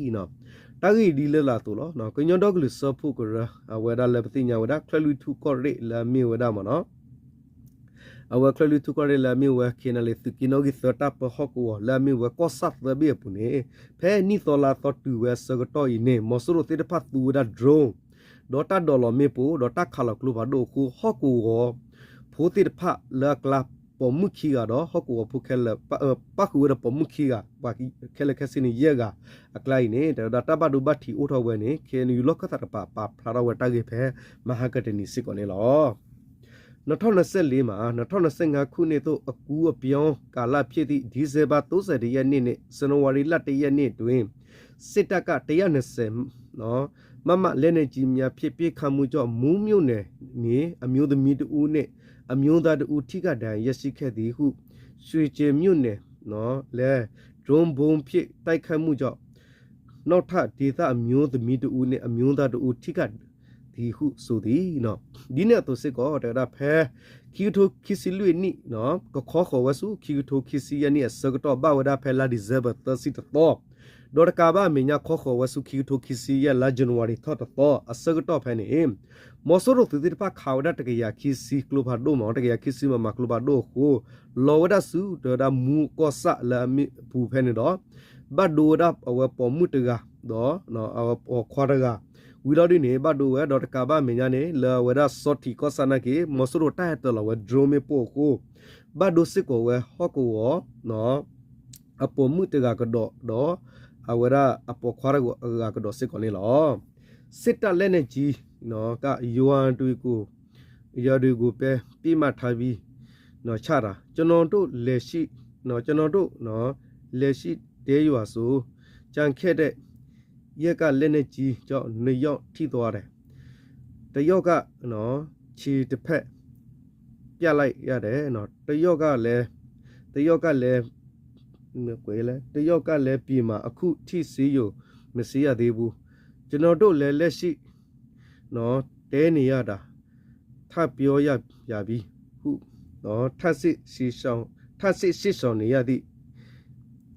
တၢ်ဂ့ၢ်ဒ်လၢလာ်အသိးလီၤ. ကညီဒီကလုာ်စၢဖှိၣ်ကရၢ အဝဲဒၣ်လၢပသ့ၣ်ညါဝဲဒၣ် ချၢၣ်လွံၢ်ထူၣ်ကီၢ်ရ့ၣ်လၢအမ့ၢ်ဝဲဒၣ်မ့ၢ်နီၤ အဝဲချၢၣ်လွံၢ်ထူၣ်ကီၢ်ရ့ၣ်လၢအမ့ၢ်ဝဲ KNLA သုးက့နီၣ်ဂံၢ်သၢတၢ်ပၢဟီၣ်ကဝီၤလၢအမ့ၢ်ဝဲကီၢ်ဆၣ်သၢဘ့ၣ်အပူၤန့ၣ် ဖဲနံၣ်သီလါသီတုၤဝဲအဆၢကတီၢ်အံၤန့ၣ် မီၤစိရိၤသ့ၣ်တဖၣ်သူဝဲဒၣ် drone ဒီးတၢ်ဒိးလီၤမ့ၣ်ပိၢ် ဒီးတၢ်ခးလီၤကျိဖးဒိၣ်အဃိ ဟီၣ်ကဝီၤဖိသ့ၣ်တဖၣ်လၢအကျါ ပိာ်မုၣ်ခံဂၤဒီး ဟီၣ်ကဝီၤဖိခဲလၢာ် ပၣ်ဃုာ်ဝဲဒီးပိာ်မုၣ်ခံဂၤ ပှၤခဲလၢာ်ခဲဆ့န့ၣ်ယဲၢ်ဂၤအကျါအံၤန့ၣ် တဲဝဲဒၣ်တၢ်ဘၣ်ဒိဘၣ်ထံးအိၣ်ထီၣ်ဝဲန့ၣ် KNU လီၢ်ခၢၣ်သးတကပၤ ပာ်ဖျါထီၣ်ဝဲတၢ်ဂ့ၢ်ဖဲမဟါကတနံၤစ့ၢ်ကီးန့ၣ်လီၤ. နှစ်ထောင့်နှစ်ဆယ့်လေးမှာ နှစ်ထောင့်နှစ်ဆယ့်ငါးခုနှစ်သို့ အကူးအပြောင်းကာလဖြစ်သည့် ဒီဇင်ဘာ သုံးဆယ့်တစ်ရက်နေ့နှင့် ဇန်နဝါရီလ တစ်ရက်နေ့တွင် စစ်တပ်က တစ်ရာနှစ်ဆယ် မမ လက်နက်ကြီးများဖြင့် ပစ်ခတ်မှုကြောင့် မူးမြို့နယ်နေ အမျိုးသမီးတစ်ဦးနှင့် အမျိုးသားတစ်ဦး ထိခိုက်ဒဏ်ရာရရှိခဲ့သည်ဟု ရွှေကျင်မြို့နယ် လဲ drone bomb ဖြင့် တိုက်ခိုက်မှုကြောင့် နောက်ထပ် ဒေသအမျိုးသမီးတစ်ဦးနှင့် အမျိုးသားတစ်ဦး ထိခိုက်သည်ဟု ဆိုသည် ဒ်န့ၣ်အသိးစ့ၢ်ကီး တဲဝဲဒၣ်ဖဲ ခံကထိခံဆံလွံၢ်နံၣ် ကခီဃီၤဝဲဆူ ခံကထိခံဆံယဲၢ်နံၣ်အဆၢကတီၢ် ဘၣ်ဝဲဒၣ်ဖဲလါ December သၢဆံတသီ, ဒီးတကးဘၣ်အမဲာ်ညါ ခီဃီၤဝဲဆူ ခံကထိခံဆံယဲၢ် လါ January ထီၣ်တသီ အဆၢကတီၢ်ဖဲန့ၣ် မီၤစိရိၤသုးသ့ၣ်တဖၣ်ခးဝဲဒၣ်တကယၤခံဆံကျိဖးဒိၣ်မး တကယၤခံဆံမမၤကျိဖးဒိၣ်အဃိ လီၤဝဲဒၣ်ဆူ တဲဝဲဒၣ်မူကီၢ်ဆၣ်လၢအမ့ၢ်ပူၤဖဲန့ၣ်ဒီး ဘၣ်ဒိဝဲဒၣ်အဝဲပိာ်မုၣ်တဂၤ ဒီးအပိာ်ခွါတဂၤ ဝံၤလီၤဒုန့ၣ် ဘၣ်ဒိဝဲဒီးတကးဘၣ်မဲာ်ညါန့ၣ် လၢအဝဲဒၣ်စီၤထံးကီၢ်ဆၣ်နာ်က့ မီၤစိရိၤတၢ်ဟဲတၢၤလီၤဝဲ drone မ့ၣ်ပိၢ်အဃိ ဘၣ်ဒိစ့ၢ်ကီးဝဲဟီၣ်ကဝီၤ အပိာ်မုၣ်တဂၤကဒီးဒီး အဝဲဒၣ်အပိာ်ခွါတဂၤကဒီးစ့ၢ်ကီးန့ၣ်လီၤ. စစ်တပ်လက်နက်ကြီး က ရွာတွေကို ရွာတွေကိုပဲ ပစ်မှတ်ထားပြီး ချတာ ကျွန်တော်တို့ လက်ရှိ ကျွန်တော်တို့ လက်ရှိ တဲရွာဆို ကြံခဲ့တဲ့ ရက်က လက်နက်ကြီးကြောင့် နှစ်ယောက် ထိသွားတယ်။ တစ်ယောက်က ခြေတစ်ဖက် ပြတ်လိုက်ရတယ်နော်။ တစ်ယောက်ကလည်း တစ်ယောက်ကလည်း တစ်ယောက်ကလည်း ပြေးမှာ အခုထိ ဆေးရုံ မဆင်းရသေးဘူး။ ကျွန်တော်တို့လည်း လက်ရှိ နော် တဲနေရတာ ထပ်ပြောရပြန်ပြီ ဟု နော် ထပ်ဆင့်ရှေ့ဆောင် ထပ်ဆင့်ရှေ့ဆောင်နေရသည့်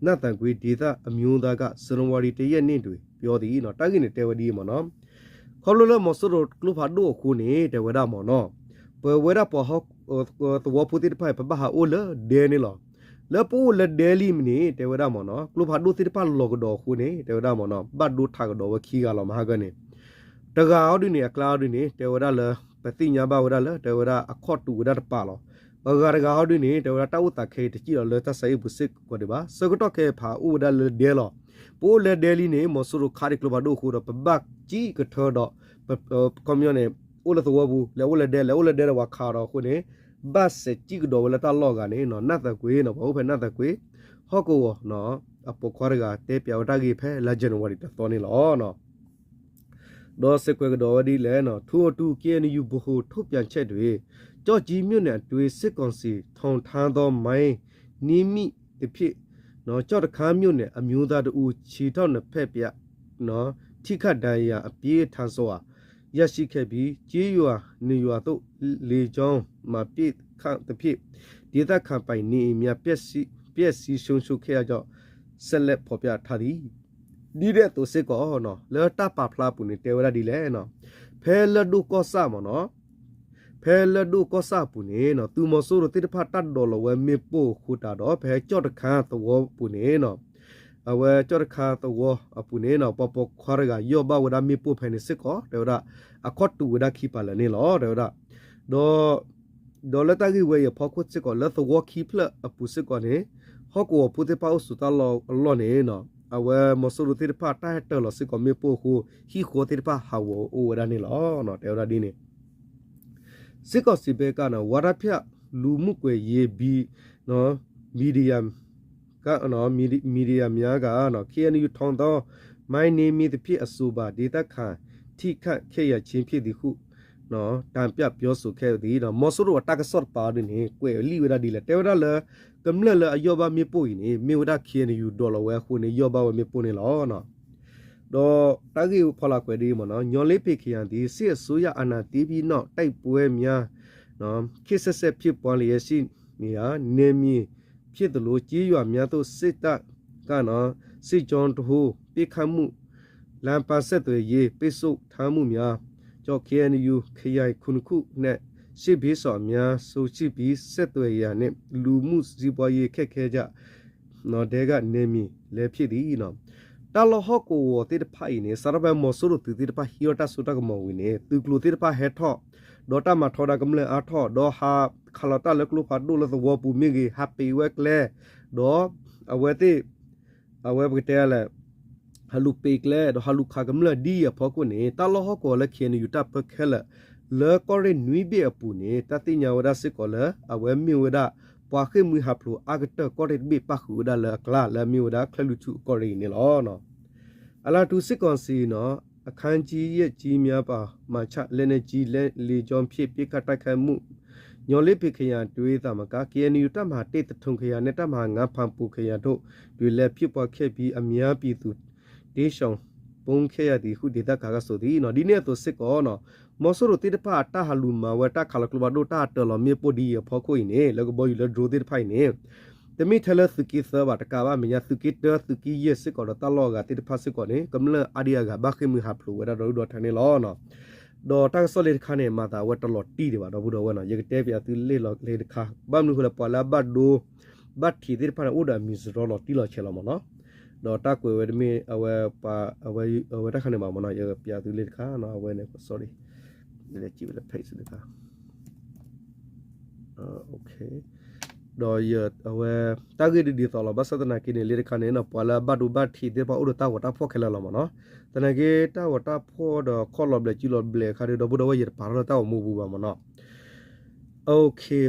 နတ်သံကွေဒေသအမျိုးသားက ဇန်နဝါရီ တစ်ရက်နေ့တွင် ပြောသည် နော် တၢ်ဂ့ၢ်န့ၣ်တဲဝဲဒ်အံၤမ့ၢ်နော်. ခီဖျိလၢမီၤစိရိၤကျိဖးဒိၣ်အဃိန့ၣ် တဲဝဲဒၣ်မ့ၢ်နော် ပဝဲဒၣ်ပှၤဟီၣ် သဝီဖိသ့ၣ်တဖၣ်အံၤ ပဘၣ်ဟးအိၣ်လၢဒဲန့ၣ်လီၤ. လၢပအိၣ်လၢဒဲလံမ့ၢ်န့ၣ် တဲဝဲဒၣ်မ့ၢ်နော် ကျိဖးဒိၣ်သ့ၣ်တဖၣ်လီၤကဒီးအဃိန့ၣ် တဲဝဲဒၣ်မ့ၢ်နော် ဘၣ်ဒိထးကဒီးဝဲခံဂၤလီၤမဟါကၢန့ၣ် တဂၤအီၤဒုန့ၣ် အကျါအီၤဒုန့ၣ် တဲဝဲဒၣ်လၢ ပသ့ၣ်ညါဘၣ်ဝဲဒၣ်လၢ တဲဝဲဒၣ်အခီၣ်တူာ်ဝဲဒၣ်တပၤလီၤ. အဂၤတဂၤအီၤဒုန့ၣ် တဲဝဲဒၣ်တၢ်အိၣ်သးခဲအံၤတစံၣ်လီၤလၢတၢ်ဆါဟံၣ်ပူၤစ့ၢ်ကီးဒံးဘၣ်. ဆၢကတီၢ်ခဲအံၤဖးအိၣ်ဝဲဒၣ်လၢဒဲလီၤ. ပအိၣ်လၢဒဲလံန့ၣ် မီၤစိရိၤခးဒံးကျိဖးဒိၣ်အဃိဒီး ပဘၣ်စံၣ်ကထၢဒီး ခီပညီန့ၣ် အိၣ်လၢသဝီပူၤ လဲၤအိၣ်လၢဒဲ လဲၤအိၣ်လၢဒဲဒီးပှၤခးဒီးအဃိန့ၣ် ဘၣ်စဲးစံၣ်ကဒီးဝဲလၢတၢ်လီၢ်အဂၤန့ၣ် နၢ်သးကွ့ ပှၤအိၣ်ဖဲနၢ်သးကွ့ ဟီၣ်ကဝီၤ အပိာ်ခွါတဂၤ တဲပျးဝဲတၢ်ဂ့ၢ်ဖဲလါ January တသီန့ၣ်လီၤ. ဒီးစဲးကွဲးကဒီးဝဲဒ်လဲၣ် ထိုအတို KNU ဗဟိုထုတ်ပြန်ချက်တွင် ကျောက်ကြီးမြို့နယ်အတွင်း စစ်ကောင်စီ ထောင်ထားသော မိုင်းနင်းမိသဖြင့် ကျောက်တခါမြို့နယ် အမျိုးသားတစ်ဦး ခြေထောက်နှစ်ဖက်ပြတ် ထိခိုက်ဒဏ်ရာအပြင်းထန်စွာ ရရှိခဲ့ပြီး ကျေးရွာနှစ်ရွာသို့ လေကြောင်းမှ ပစ်ခတ်သဖြင့် ဒေသခံပိုင်နေအိမ်များ ပျက်စီးဆုံးရှုံးခဲ့ရကြောင်း ဆက်လက်ဖော်ပြထားသည်. ဒ်န့ၣ်အသိးစ့ၢ်ကီး လၢတၢ်ပာ်ဖျါအပူၤန့ၣ် တဲဝဲဒၣ်ဒ်လဲၣ် ဖဲလၢၢ်ဒိၣ်ကီၢ်ဆၣ်မ့ၢ်နီၤ ဖဲလၢၢ်ဒိၣ်ကီၢ်ဆၣ်အပူၤန့ၣ် သုးမီၤစိရိၤသ့ၣ်တဖၣ်တၢ်ဒိးလီၤဝဲမ့ၣ်ပိၢ်အဃိတးဒီး ဖဲကၠီၣ်တခါသဝီပူၤန့ၣ် အဝဲကၠီၣ်တခါသဝီအပူၤန့ၣ် ပှၤပိာ်ခွါတဂၤ ယီၢ်ဘၣ်ဝဲဒၣ်မ့ၣ်ပိၢ်ဖဲန့ၣ်စ့ၢ်ကီး တဲဝဲဒၣ် အခီၣ်တူာ်ဝဲဒၣ်ခံပၤလၢာ်န့ၣ်လီၤ တဲဝဲဒၣ် ဒီး ဒီးလၢတၢ်ဂ့ၢ်ဝဲအံၤအဖီခိၣ်စ့ၢ်ကီး လၢသဝီခံဖျၢၣ်အပူၤစ့ၢ်ကီးန့ၣ် ဟီၣ်ကဝီၤဖိသ့ၣ်တဖၣ်အိၣ်ဆိးတၢ်လီၢ်အလီၢ်န့ၣ် အဝဲမီၤစိရိၤသ့ၣ်တဖၣ်တၢ်ဟဲတၢၤလီၤစ့ၢ်ကီးမ့ၣ်ပိၢ်အဃိ ဟံၣ်ဃီသ့ၣ်တဖၣ်ဟးဂီၤအိၣ်ဝဲဒၣ်န့ၣ်လီၤ တဲဝဲဒၣ်ဒ်န့ၣ် စစ်ကောင်စီဘက်က ဝါဒဖြန့်လူမှုကွန်ရက် မီဒီယာ က မီဒီယာများက KNU ထောင်သော မိုင်းနင်းမိသဖြင့် အဆိုပါဒေသခံ ထိခိုက်ခဲ့ရခြင်းဖြစ်သည်ဟု တင်ပြပြောဆိုခဲ့သည် မီၤစိရိၤအတၢ်ကစီၣ်တပၤအီၤဒ်န့ၣ် ကွဲးလံာ်ဝဲဒၣ်ဒ်လဲၣ် တဲဝဲဒၣ်လၢ ကမျၢၢ်လၢအယီၢ်ဘၣ်မ့ၣ်ပိၢ်အံၤန့ၣ် မ့ၢ်ဝဲဒၣ် KNU ဒိးလီၤဝဲအဃိန့ၣ် ယီၢ်ဘၣ်ဝဲမ့ၣ်ပိၢ်န့ၣ်လီၤ ဒီးတၢ်ဂ့ၢ်ဖီလာ်ကွဲးဒ်အံၤမ့ၢ်နီၤ ညော်လင်းပင်ခရိုင်သည် စစ်အစိုးရအာဏာသိမ်းပြီးနောက် တိုက်ပွဲများ ခေတ်ဆက်ဆက်ဖြစ်ပွားလျက်ရှိနေရာ နယ်မြေဖြစ်သလို ကျေးရွာများသို့ စစ်တပ်က စစ်ကြောင်းထိုး ပစ်ခတ်မှု လမ်းပန်းဆက်သွယ်ရေး ပိတ်ဆို့ထားမှုများကြောင့် KNU ခရိုင်ခုနစ်ခုနှင့် စစ်ဘေးရှောင်အများဆုံးရှိပြီး ဆက်သွယ်ရေးနှင့် လူမှုစီးပွားရေး ခက်ခဲကြ ထဲက နယ်မြေလည်းဖြစ်သည် တၢ်လီၢ်ဟီၣ်ကဝီၤသ့ၣ်တဖၣ်အံၤန့ၣ် စးထီၣ်ဖဲမီၤစိရိၤသုးသ့ၣ်တဖၣ်ဟံးထီၣ်တၢ်စိတၢ်ကမီၤဝံၤန့ၣ် သုးကျိၤသ့ၣ်တဖၣ်ဟဲထီၣ် ဒီးတၢ်မၤထီဒါကမျၢၢ်အါထီၣ် ဒီးဟးခးလီၤတၢ်လၢကျိဖးဒိၣ်လၢသဝီပူၤမ့ၢ်ဂ့ၤ ဟးပံးဝဲကျဲ ဒီးအဝဲသ့ၣ် အဝဲပကတဲလဲၣ် ဟးလူၤပံးကျဲ ဒီးဟးလူၤခးကမျၢၢ်ဒ်အံၤအဖီခိၣ်န့ၣ် တၢ်လီၢ်ဟီၣ်ကဝီၤလၢ KNU တၢ်ပၢခဲလၢာ် လၢကီၢ်ရ့ၣ်နွံဘ့ၣ်အပူၤန့ၣ် တၢ်သ့ၣ်ညါဝဲဒၣ်စ့ၢ်ကီးလၢ အဝဲမ့ၢ်ဝဲဒၣ် ပှၤဃ့ၢ်မှံဟးဖျိးအါကတၢၢ်ကီၢ်ရ့ၣ်တဘ့ၣ်ပၣ်ဃုာ်ဝဲဒၣ်လၢအကျါ လၢအမ့ၢ်ဝဲဒၣ် ချၢၣ်လွံၢ်ထူၣ်အကီၢ်ရ့ၣ်အံၤန့ၣ်လီၤ အလါတူ စစ်ကောင်စီ အခန်းကြီး ရက်ကြီးများပါ မှတ်ချက် လက်နက်ကြီး လက် လေကြောင်းဖြင့် ပစ်ခတ်တိုက်ခိုက်မှု ညော်လင်းပင်ခရိုင်တွင်သာမက KNU တပ်မဟာတစ် သထုံခရိုင်နှင့် တပ်မဟာငါး ဖာပွန်ခရိုင်တို့တွင်လည်း ဖြစ်ပွားခဲ့ပြီး အများပြည်သူ တိမ်းရှောင်ပုန်းခဲ့ရသည်ဟု ဒေသခံကဆိုသည် ဒ်န့ၣ်အသိးစ့ၢ်ကီး မီၤစိရိၤသ့ၣ်တဖၣ် တၢ်ဟးလူၤမၤဝဲ တၢ်ခးလီၤကျိဖးဒိၣ် တၢ်ဟးတၢၤလီၤမ့ၣ်ပိၢ်ဒ်အံၤအဖီခိၣ်အံၤန့ၣ် လၢကဘီယူၤလၢ drone သ့ၣ်တဖၣ်အံၤန့ၣ် တမ့ၢ်ထဲလၢသုးက့သၢဘၣ် တကးဘၣ်မဲာ်ညါ သုးက့တၢ သုးက့ယဲၢ်စ့ၢ်ကီးဒီးတၢ်လီၢ်အဂၤသ့ၣ်တဖၣ်စ့ၢ်ကီးန့ၣ် ကမျၢၢ်အါဒံအါဂၤဘၣ်ဃ့ၢ်မှံဟးဖျိးဝဲဒၣ်ဒီဒူၣ်ဒီထၢန့ၣ်လီၤ. ဒီးတၢ်ကစီၣ်လၢတခါန့ၣ် မၤသးအဝဲတလီၤတံၢ်ဒံးဘၣ် ဒီပုၢ်ဒီဝဲၢ်နီၤ, ယကတဲပၠးသုလံာ်လီၤလၢတခါ, ဘၣ်မနုၤအဃိလဲၣ် ပှၤလၢအဘၣ်ဒိ ဘၣ်ထံးသ့ၣ်တဖၣ်န့ၣ် အိၣ်ဒီးအမံၤစရီလီၤတံၢ်လီၤဆဲးလီၤမ့ၢ်နီၤ, ဒီးတၢ်ကွဲးဝဲတမ့ၢ်အဝဲ အဝဲတၢ်ခါန့ၣ်ဘၣ်မ့ၢ်နီၤ, ယကပၠးသုလံာ်တခါနီၤ, အဝဲန့ၣ် sorry လဲၤကံးဝဲလၢ page တခါ ဒီးအဝဲ တၢ်ဂ့ၢ်ဒ်ဒ်သိးလီၤ, ဘၣ်ဆၣ်သနာ်က့န့ၣ် လၢတခါန့ၣ် ပှၤလၢအဘၣ်ဒိဘၣ်ထံးသ့ၣ်တဖၣ်အိၣ်ဒီးတၢ်ဂီၤတၢ်ဖှီၣ်ခဲလၢာ်လီၤမ့ၢ်နီၤ, သနာ်က့ တၢ်ဂီၤတၢ်ဖှီၣ်ဒီးခီၣ်လီၤဘျဲးစုလီၤဘျဲးအခါဒီး ဒီပုၢ်ဒီဝဲၢ် ယတပာ်ထီၣ်လၢတၢ်ဂီၤမူပူၤဘၣ်မ့ၢ်နီၤ,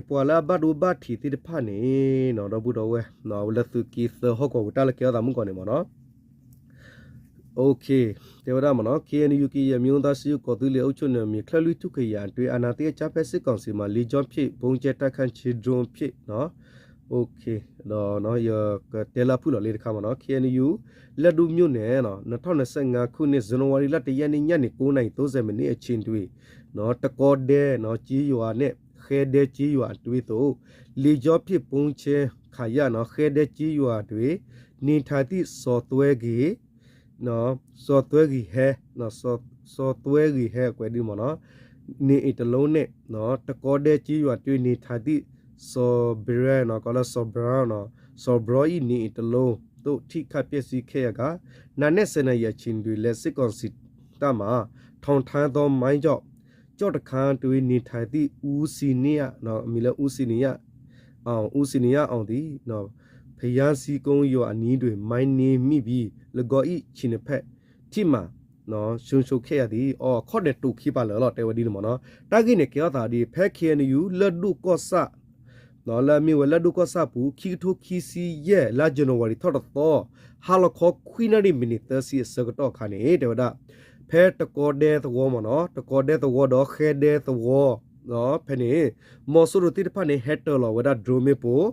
ပှၤလၢအဘၣ်ဒိဘၣ်ထံးသ့ၣ်တဖၣ်န့ၣ် ဒီပုၢ်ဒီဝဲၢ် လၢသုးက့သၢဟီၣ်ကဝီၤပူၤတၢ်လၢကဲထီၣ်သးမုၢ်ကီၢ်န့ၣ်မ့ၢ်နီၤ OK, တဲဝဲဒၣ်မ့ၢ်နီၤ, KNU ကရင်အမျိုးသားစည်းရုံး ကော်သူးလေအုပ်ချုပ်နယ်မြေ ချၢၣ်လွံၢ် ထုခွင့်ရအတွင်း အာဏာသိမ်းအကြမ်းဖက်စစ်ကောင်စီမှ လေကြောင်းဖြင့် ဗုံးကြဲတိုက်ခိုက်ခြင်း drone ဖြင့် OK, ဒီးယကတဲလၢအဖုၣ်လီၤလံတခါမ့ၢ်နီၤ, KNU လၢဒိၣ်မြို့နယ် နှစ်ထောင့်နှစ်ဆယ့်ငါးခုနှစ် ဇန်နဝါရီလ တစ်ရက်နေ့ ညနေ ကိုးနာရီ သုံးဆယ် မိနစ်အချိန်တွင် တကီဒဲ ကျေးရွာနှင့် ဃဲဒဲ ကျေးရွာအတွင်းသို့ လေကြောင်းဖြင့် ဗုံးကြဲခံရ ဃဲဒဲ ကျေးရွာတွင် နေထိုင်သည့် စီၤသွဲဂ့ၤ စီၤသွဲဂ့ၤဟဲ စီၤသွဲဂ့ၤဟဲ ကွဲးဒ်မ့ၢ်နီၤ နေအိမ်တစ်လုံးနှင့် တကီဒဲ ကျေးရွာတွင် နေထိုင်သည့် စီၤဘြဲ ကီးလၢစီၤဘြဲ စီၤဘြဲ ၏ နေအိမ်တစ်လုံး သို့ ထိခိုက်ပျက်စီးခဲ့ရကာ နံနက် ဆယ်နာရီအချိန်တွင် လည်း စစ်ကောင်စီတပ်မှ ထောင်ထားသောမိုင်းကြောင့် ကျောက်တခန်းတွင် နေထိုင်သည့် ဦးစံနယ အမံၤလၢ ဦးစံနယ အောင် ဦးစံနယ အောင် သည် ဘုရားကြီးကုန်းရွာအနီးတွင် မိုင်းနင်းမိပြီး ၎င်း၏ ခြေနှစ်ဖက် ထိမှန် ဆုံးရှုံးခဲ့ရသည်. အခီၣ်န့ၣ် တိာ်ခံပာ်လၢာ်လီၤ တဲဝဲဒ်န့ၣ်မ့ၢ်နီၤ. တၢ်ဂ့ၢ်န့ၣ် ကဲထီၣ်သးဒ် ဖဲ ခ့ၣ်အဲၣ်ယူၣ် လၢၢ်ဒိၣ်ကီၢ်ဆၣ် လၢအမ့ၢ်ဝဲလၢၢ်ဒိၣ်ကီၢ်ဆၣ်ပူၤ ခံကထိခံဆံယဲၢ် လါ January ထီၣ်တသီ ဟါလီၤခီ ခွံနၣ်ရံၣ် မံးနံး သၢဆံ အဆၢကတီၢ်အခါန့ၣ် တဲဝဲဒၣ် ဖဲတကီဒဲသဝီမ့ၢ်နီၤ တကီဒဲသဝီဒီးဃဲဒဲသဝီ ဖဲန့ၣ် မီၤစိရိၤသ့ၣ်တဖၣ်န့ၣ် ဟဲတၢၤလီၤဝဲဒၣ် drone မ့ၣ်ပိၢ်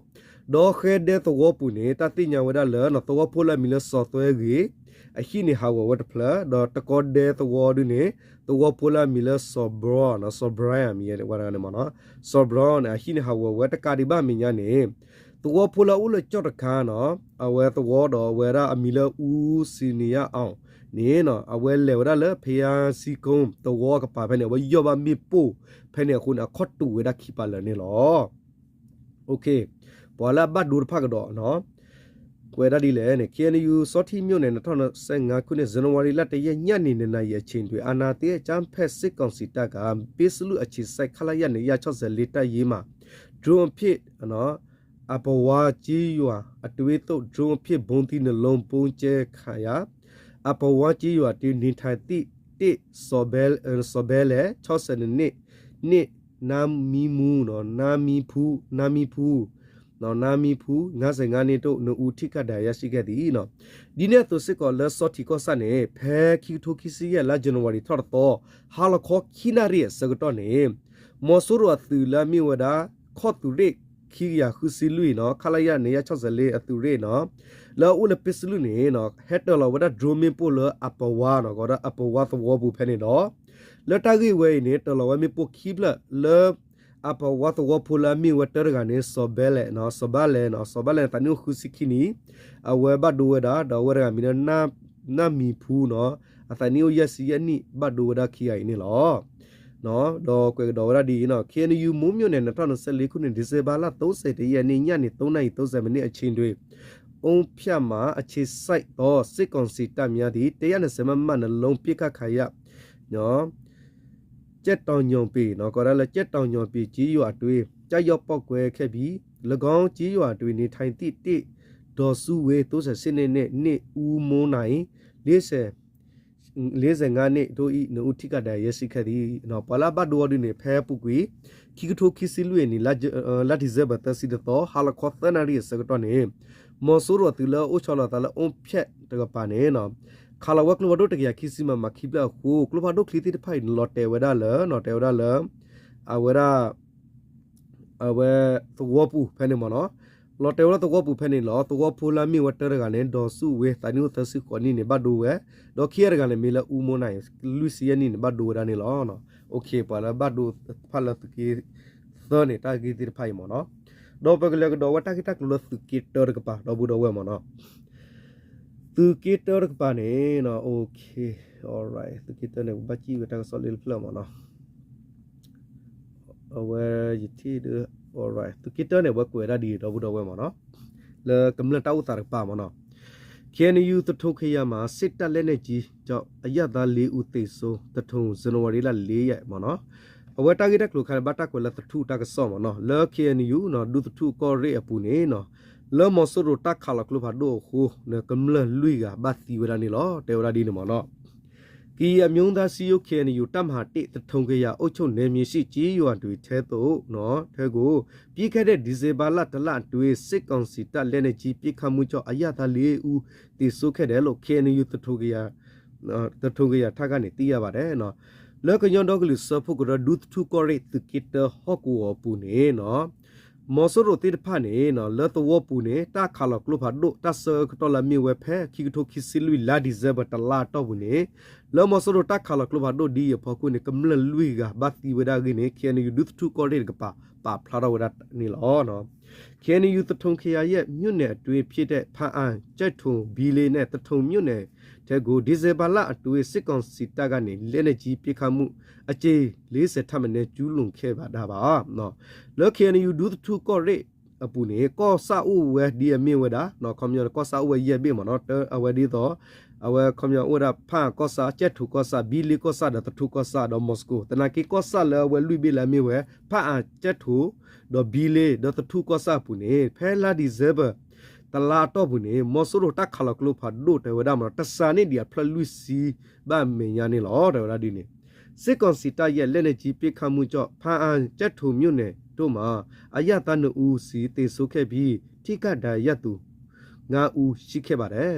ဒီးဃဲဒဲသဝီပူၤန့ၣ် တၢ်သ့ၣ်ညါဝဲဒၣ်လၢ သဝီဖိလၢအမံၤလၢ စီၤသွဲဂ့ၤ အဟံၣ်န့ၣ်ဟးဂီၤဝဲတဖျၢၣ် ဒီးတကီဒဲသဝီဒုန့ၣ် သဝီဖိလၢအမံၤလၢ စီၤဘြီ စီၤဘြီ အမံၤဝဲဒၣ်န့ၣ်မ့ၢ်နီၤ စီၤဘြီန့ၣ် အဟံၣ်န့ၣ်ဟးဂီၤဝဲ တကးဒံးဘၣ်အမဲာ်ညါန့ၣ် သဝီဖိလၢအအိၣ်လၢကၠီၣ်တခါနီၤ အဝဲသဝီဒီးအဝဲဒၣ်အမံၤလၢ အူစံနံယၣ်အီၤန့ၣ် အဝဲလဲၤဝဲဒၣ်လၢ ဖယါစံကုန်းသဝီအကပၤဖဲန့ၣ် အဝဲယီၢ်ဘၣ်မ့ၣ်ပိၢ်ဖဲန့ၣ်အဃိန့ၣ် အခီၣ်တူာ်ဝဲဒၣ်ခံပာ်လၢာ်န့ၣ်လီၤ. ပှၤလၢအဘၣ်ဒိတဖၣ်ကဒီး ကွဲးဒၣ်ဒ်လဲၣ်န့ၣ် ခ့ၣ်အဲၣ်ယူၣ် စီထံၣ်မြို့နယ် နှစ်ထောင့်နှစ်ဆယ့်ငါးခုနှစ် ဇန်နဝါရီလ တစ်ရက် ညနေ နှစ်နာရီအချိန်တွင် အာဏာသိမ်းအကြမ်းဖက်စစ်ကောင်စီတပ်က ပ့စလူးအခြေစိုက် ခလရ နှစ်ရာခြောက်ဆယ့်လေး တပ်ရင်းမှ drone ဖြင့် အပဝါကျေးရွာအတွင်းသို့ drone ဖြင့် ဗုံးသီးနှစ်လုံး ဗုံးကြဲခံရ အပဝါကျေးရွာတွင် နေထိုင်သည့် တစ် စီၤဘဲလဲၣ် ခြောက်ဆယ့်နှစ်နှစ် နှစ် နါမံမူ နါမံဖူ နါမံဖူ နါမံဖူ ငါးဆယ့်ငါးနှစ်တို့ နှစ်ဦး ထိခိုက်ဒဏ်ရာရရှိခဲ့သည်. ဒ်န့ၣ်အသိးစ့ၢ်ကီးလၢစီထံကီၢ်ဆၣ်န့ၣ် ဖဲခံကထိခံဆံယဲၢ် လါ January ထီၣ်တသီ ဟါလီၤခီခံနၣ်ရံၣ်အဆၢကတီၢ်န့ၣ် မီၤစိရိၤအသုးလၢအမ့ၢ်ဝဲဒၣ် ခီၣ်သုးရ့ၣ် ခံကယၤဃုဆံလွံၢ်နီၤ ခလရ နှစ်ရာခြောက်ဆယ့်လေး အသုးရ့ၣ်နီၤ လၢအအိၣ်လၢပ့စလူးန့ၣ် ဟဲတၢၤလီၤဝဲဒၣ် drone မ့ၣ်ပိၢ်လၢအပဝါနီၤ ကီးဒၣ်အပဝါသဝီပူၤဖဲန့ၣ်ဒီး လၢတၢ်ဂ့ၢ်ဝဲအံၤန့ၣ် တၢၤလီၤဝဲမ့ၣ်ပိၢ်ခံဖျၢၣ်လၢ အပဝါသဝီဖိလၢအမ့ၢ်ဝဲတၢတဂၤန့ၣ် စီၤဘဲလဲၣ်နီၤ စီၤဘဲလဲၣ်နီၤ စီၤဘဲလဲၣ်န့ၣ် သးနံၣ်အိၣ်ဃုဆံခံနံၣ် အဝဲဘၣ်ဒိဝဲဒၣ် ဒီးအဝဲတဂၤမံၤလၢ နါမံဖူနီၤ အသးနံၣ်အိၣ်ယဲၢ်ဆံယဲၢ်နံၣ် ဘၣ်ဒိဝဲဒၣ်ခံဂၤအံၤန့ၣ်လီၤ. ဒီးကွဲးကဒီးဝဲဒၣ်ဒ်အံၤနီၤ ခ့ၣ်အဲၣ်ယူၣ် မူးမြို့နယ် နှစ်ထောင့်နှစ်ဆယ့်လေးခုနှစ် ဒီဇင်ဘာလ သုံးဆယ့်တစ်ရက်နေ့ ညနေ သုံးနာရီ သုံးဆယ်မိနစ်အချိန်တွင် အူဖျက်မှာ အခြေစိုက်သော စစ်ကောင်စီတပ်များသည် တစ်ရာနှစ်ဆယ် မမ နှစ်လုံး ပစ်ခတ်ခံရ ကြက်တောင်ညောင်ပင် ကီးဒၣ်လၢ ကြက်တောင်ညောင်ပင် ကျေးရွာတွင် ကျရောက်ပေါက်ကွဲခဲ့ပြီး ၎င်းကျေးရွာတွင် နေထိုင်သည့် တစ် ဒေါ်စုဝေ သုံးဆယ့်ရှစ်နှစ်နှင့် နှစ် ဦးမိုးနိုင် လေးဆယ် လေးဆယ့်ငါးနှစ်တို့၏ နှစ်ဦး ထိခိုက်ဒဏ်ရာရရှိခဲ့သည်. ပှၤလၢအဘၣ်ဒိအီၤဒုန့ၣ် ဖဲအပူၤကွံာ် ခံကထိခံဆံလွံၢ်အနံၣ် လါ December သၢဆံတသီ ဟါလီၤခီသၢနၣ်ရံၣ်အဆၢကတီၢ်န့ၣ် မီၤစိရိၤအသုးလၢအအိၣ်ဆီလီၤအသးလၢ အူဖျက်တကပၤန့ၣ် ခးလီၤဝဲကျိဖးဒိၣ်တကယၤခံဆံ မမ ခံဖျၢၣ်အဃိ ကျိဖးဒိၣ်ချံသ့ၣ်တဖၣ်အံၤ လီၤတဲာ်ဝဲဒၣ်လၢ တဲဝဲဒၣ်လၢ အဝဲဒၣ် အဝဲသဝီပူၤဖဲန့ၣ်မ့ၢ်နီၤ လီၤတဲာ်ဝဲဒၣ်သဝီပူၤဖဲန့ၣ်လီၤ. သဝီဖိလၢအမ့ၢ်ဝဲတၢတဂၤန့ၣ် ဒေါ်စုဝေ သးနံၣ်အိၣ်သၢဆံဃိးနံၣ်န့ၣ် ဘၣ်ဒိဝဲ ဒီးခံဂၤတဂၤန့ၣ်မ့ၢ်လၢ ဦးမိုးနိုင် လွံၢ်ဆံယဲၢ်နံၣ်န့ၣ် ဘၣ်ဒိဝဲဒၣ်န့ၣ်လီၤ. ပှၤလၢဘၣ်ဒိတဖၣ်လၢသုးက့သၢန့ၣ် တၢ်ဂ့ၢ်သ့ၣ်တဖၣ်အံၤမ့ၢ်နီၤ ဒီးပကလဲၤကဒီးဝဲတၢ်ဂ့ၢ်တၢ်ကျိၤလၢသုးက့တၢတကပၤ ဒီပုၢ်ဒီဝဲၢ်မ့ၢ်နီၤ သုးက့တၢတကပၤန့ၣ် okay, alright, သုးက့တၢန့ၣ် ပဘၣ်စံၣ်ဝဲတၢ်ကစီၣ်လၢတဖျၢၣ်မ့ၢ်နီၤ. အဝဲယထံၣ်ဒီး alright, သုးက့တၢန့ၣ် အဝဲကွဲးဒၣ်ဒ်အံၤ ဒီပုၢ်ဒီဝဲၢ်မ့ၢ်နီၤ, လၢကမျၢၢ်တၢ်အိၣ်သးတကပၤမ့ၢ်နီၤ. ခ့ၣ်အဲၣ်ယူၣ် သထုံခယၤမၤ စစ်တပ်လက်နက်ကြီးကြောင့် အရပ်သားလေးဦးသေဆုံး, သထုံ ဇန်နဝါရီလ လေးရက်မ့ၢ်နီၤ. အဝဲတၢ်ဂ့ၢ်တၢ်ကျိၤခါန့ၣ် ဘၣ်တၢ်ကွဲးလၢသထူၣ်တၢ်ကစီၣ်မ့ၢ်နီၤ, လၢ ခ့ၣ်အဲၣ်ယူၣ် ဒူသထူၣ်ကီၢ်ရ့ၣ်အပူၤန့ၣ် လၢမီၤစိရိၤတၢ်ခးလီၤကျိဖးဒိၣ်အဃိ ကမျၢၢ်လွံၢ်ဂၤဘၣ်သံဝဲဒၣ်န့ၣ်လီၤ, တဲဝဲဒၣ်ဒ်န့ၣ်မ့ၢ်နီၤ. ကရင်အမျိုးသားစည်းရုံး ခ့ၣ်အဲၣ်ယူၣ် တပ်မဟာတစ် သထုံခရိုင်အုပ်ချုပ်နယ်မြေရှိ ကျေးရွာတွေထဲသို့ ထဲကို ပြီးခဲ့တဲ့ ဒီဇင်ဘာလ တစ်လအတွင်း စစ်ကောင်စီတပ် လက်နက်ကြီးပစ်ခတ်မှုကြောင့် အရပ်သားလေးဦး သေဆုံးခဲ့တယ်လို့ ခ့ၣ်အဲၣ်ယူၣ် သထုံခရိုင် သထုံခရိုင်ထံကနေ သိရပါတယ် လၢကညီဒီကလုာ်စၢဖှိၣ်ကရၢ ဒူသထူၣ်ကီၢ်ရ့ၣ် သုးက့တၢဟီၣ်ကဝီၤအပူၤန့ၣ် မီၤစိရိၤသ့ၣ်တဖၣ်န့ၣ် လၢသဝီပူၤန့ၣ် တၢ်ခးလီၤကျိဖးဒိၣ် တၢ်ဆၢကတီၢ်လၢအမ့ၢ်ဝဲဖဲ ခံကထိခံဆံလွံၢ် လါဒံၣ်စဲဘၢၣ် တလါအတီၢ်ပူၤန့ၣ် လၢမီၤစိရိၤတၢ်ခးလီၤကျိဖးဒိၣ်ဒ်အံၤအဖီခိၣ်န့ၣ် ကမျၢၢ်လွံၢ်ဂၤဘၣ်သံဝဲဒၣ်အဂ့ၢ်န့ၣ် ခ့ၣ်အဲၣ်ယူၣ် ဒူသထူၣ်ကီၢ်ရ့ၣ်တကပၤ ပာ်ဖျါထီၣ်ဝဲဒၣ်န့ၣ်လီၤ. ခ့ၣ်အဲၣ်ယူၣ် သထုံခရိုင်ရဲ့ မြို့နယ်အတွင်းဖြစ်တဲ့ ဖားအံ, ကျိုက်ထို, ဘီလ့နဲ့ သထုံမြို့နယ်ထဲကို ဒီဇင်ဘာလအတွင်း စစ်ကောင်စီတပ်ကနေ လက်နက်ကြီးပစ်ခတ်မှု အကြိမ် လေးဆယ်ထက်မနည်း ကျူးလွန်ခဲ့တာပါ လၢ ခ့ၣ်အဲၣ်ယူၣ် ဒူသထူၣ်ကီၢ်ရ့ၣ်အပူၤန့ၣ် ကီၢ်ဆၣ်အိၣ်ဝဲဒ်အမ့ၢ်ဝဲဒၣ် ခီပညီ ကီၢ်ဆၣ်အိၣ်ဝဲယဲၢ်ဘ့ၣ်မ့ၢ်နီၤ, အဝဲဒ်သိး အဝဲခီပညီအိၣ်ဝဲဒၣ် ဖားအံကီၢ်ဆၣ်, ကျိုက်ထိုကီၢ်ဆၣ်, ဘီလ့ကီၢ်ဆၣ် ဒီးသထူၣ်ကီၢ်ဆၣ် ဒီး မီၤစိရိၤ, သနာ်က့ကီၢ်ဆၣ်လၢအဝဲလွံၢ်ဘ့ၣ်လၢအမ့ၢ်ဝဲ ဖားအံ, ကျိုက်ထို ဒီးဘီလ့ ဒီးသထူၣ်ကီၢ်ဆၣ်အပူၤန့ၣ် ဖဲလါဒံၣ်စဲဘၢၣ် တလါအတီၢ်ပူၤန့ၣ် မီၤစိရိၤတၢ်ခးလီၤကျိဖးဒိၣ်တဲဝဲဒၣ်မ့ၢ်နီၤ တစှၤန့ၢ်ဒံးအဖျၢၣ်လွံၢ်ဆံဘၣ်အမဲာ်ညါန့ၣ်လီၤ တဲဝဲဒၣ်ဒ်န့ၣ် စစ်ကောင်စီတပ်ရဲ့ လက်နက်ကြီးပစ်ခတ်မှုကြောင့် ဖားအံ, ကျိုက်ထိုမြို့နယ်တို့မှာ အရပ်သားနှစ်ဦးစီသေဆုံးခဲ့ပြီး ထိခိုက်ဒဏ်ရာရသူ ငါးဦးရှိခဲ့ပါတယ်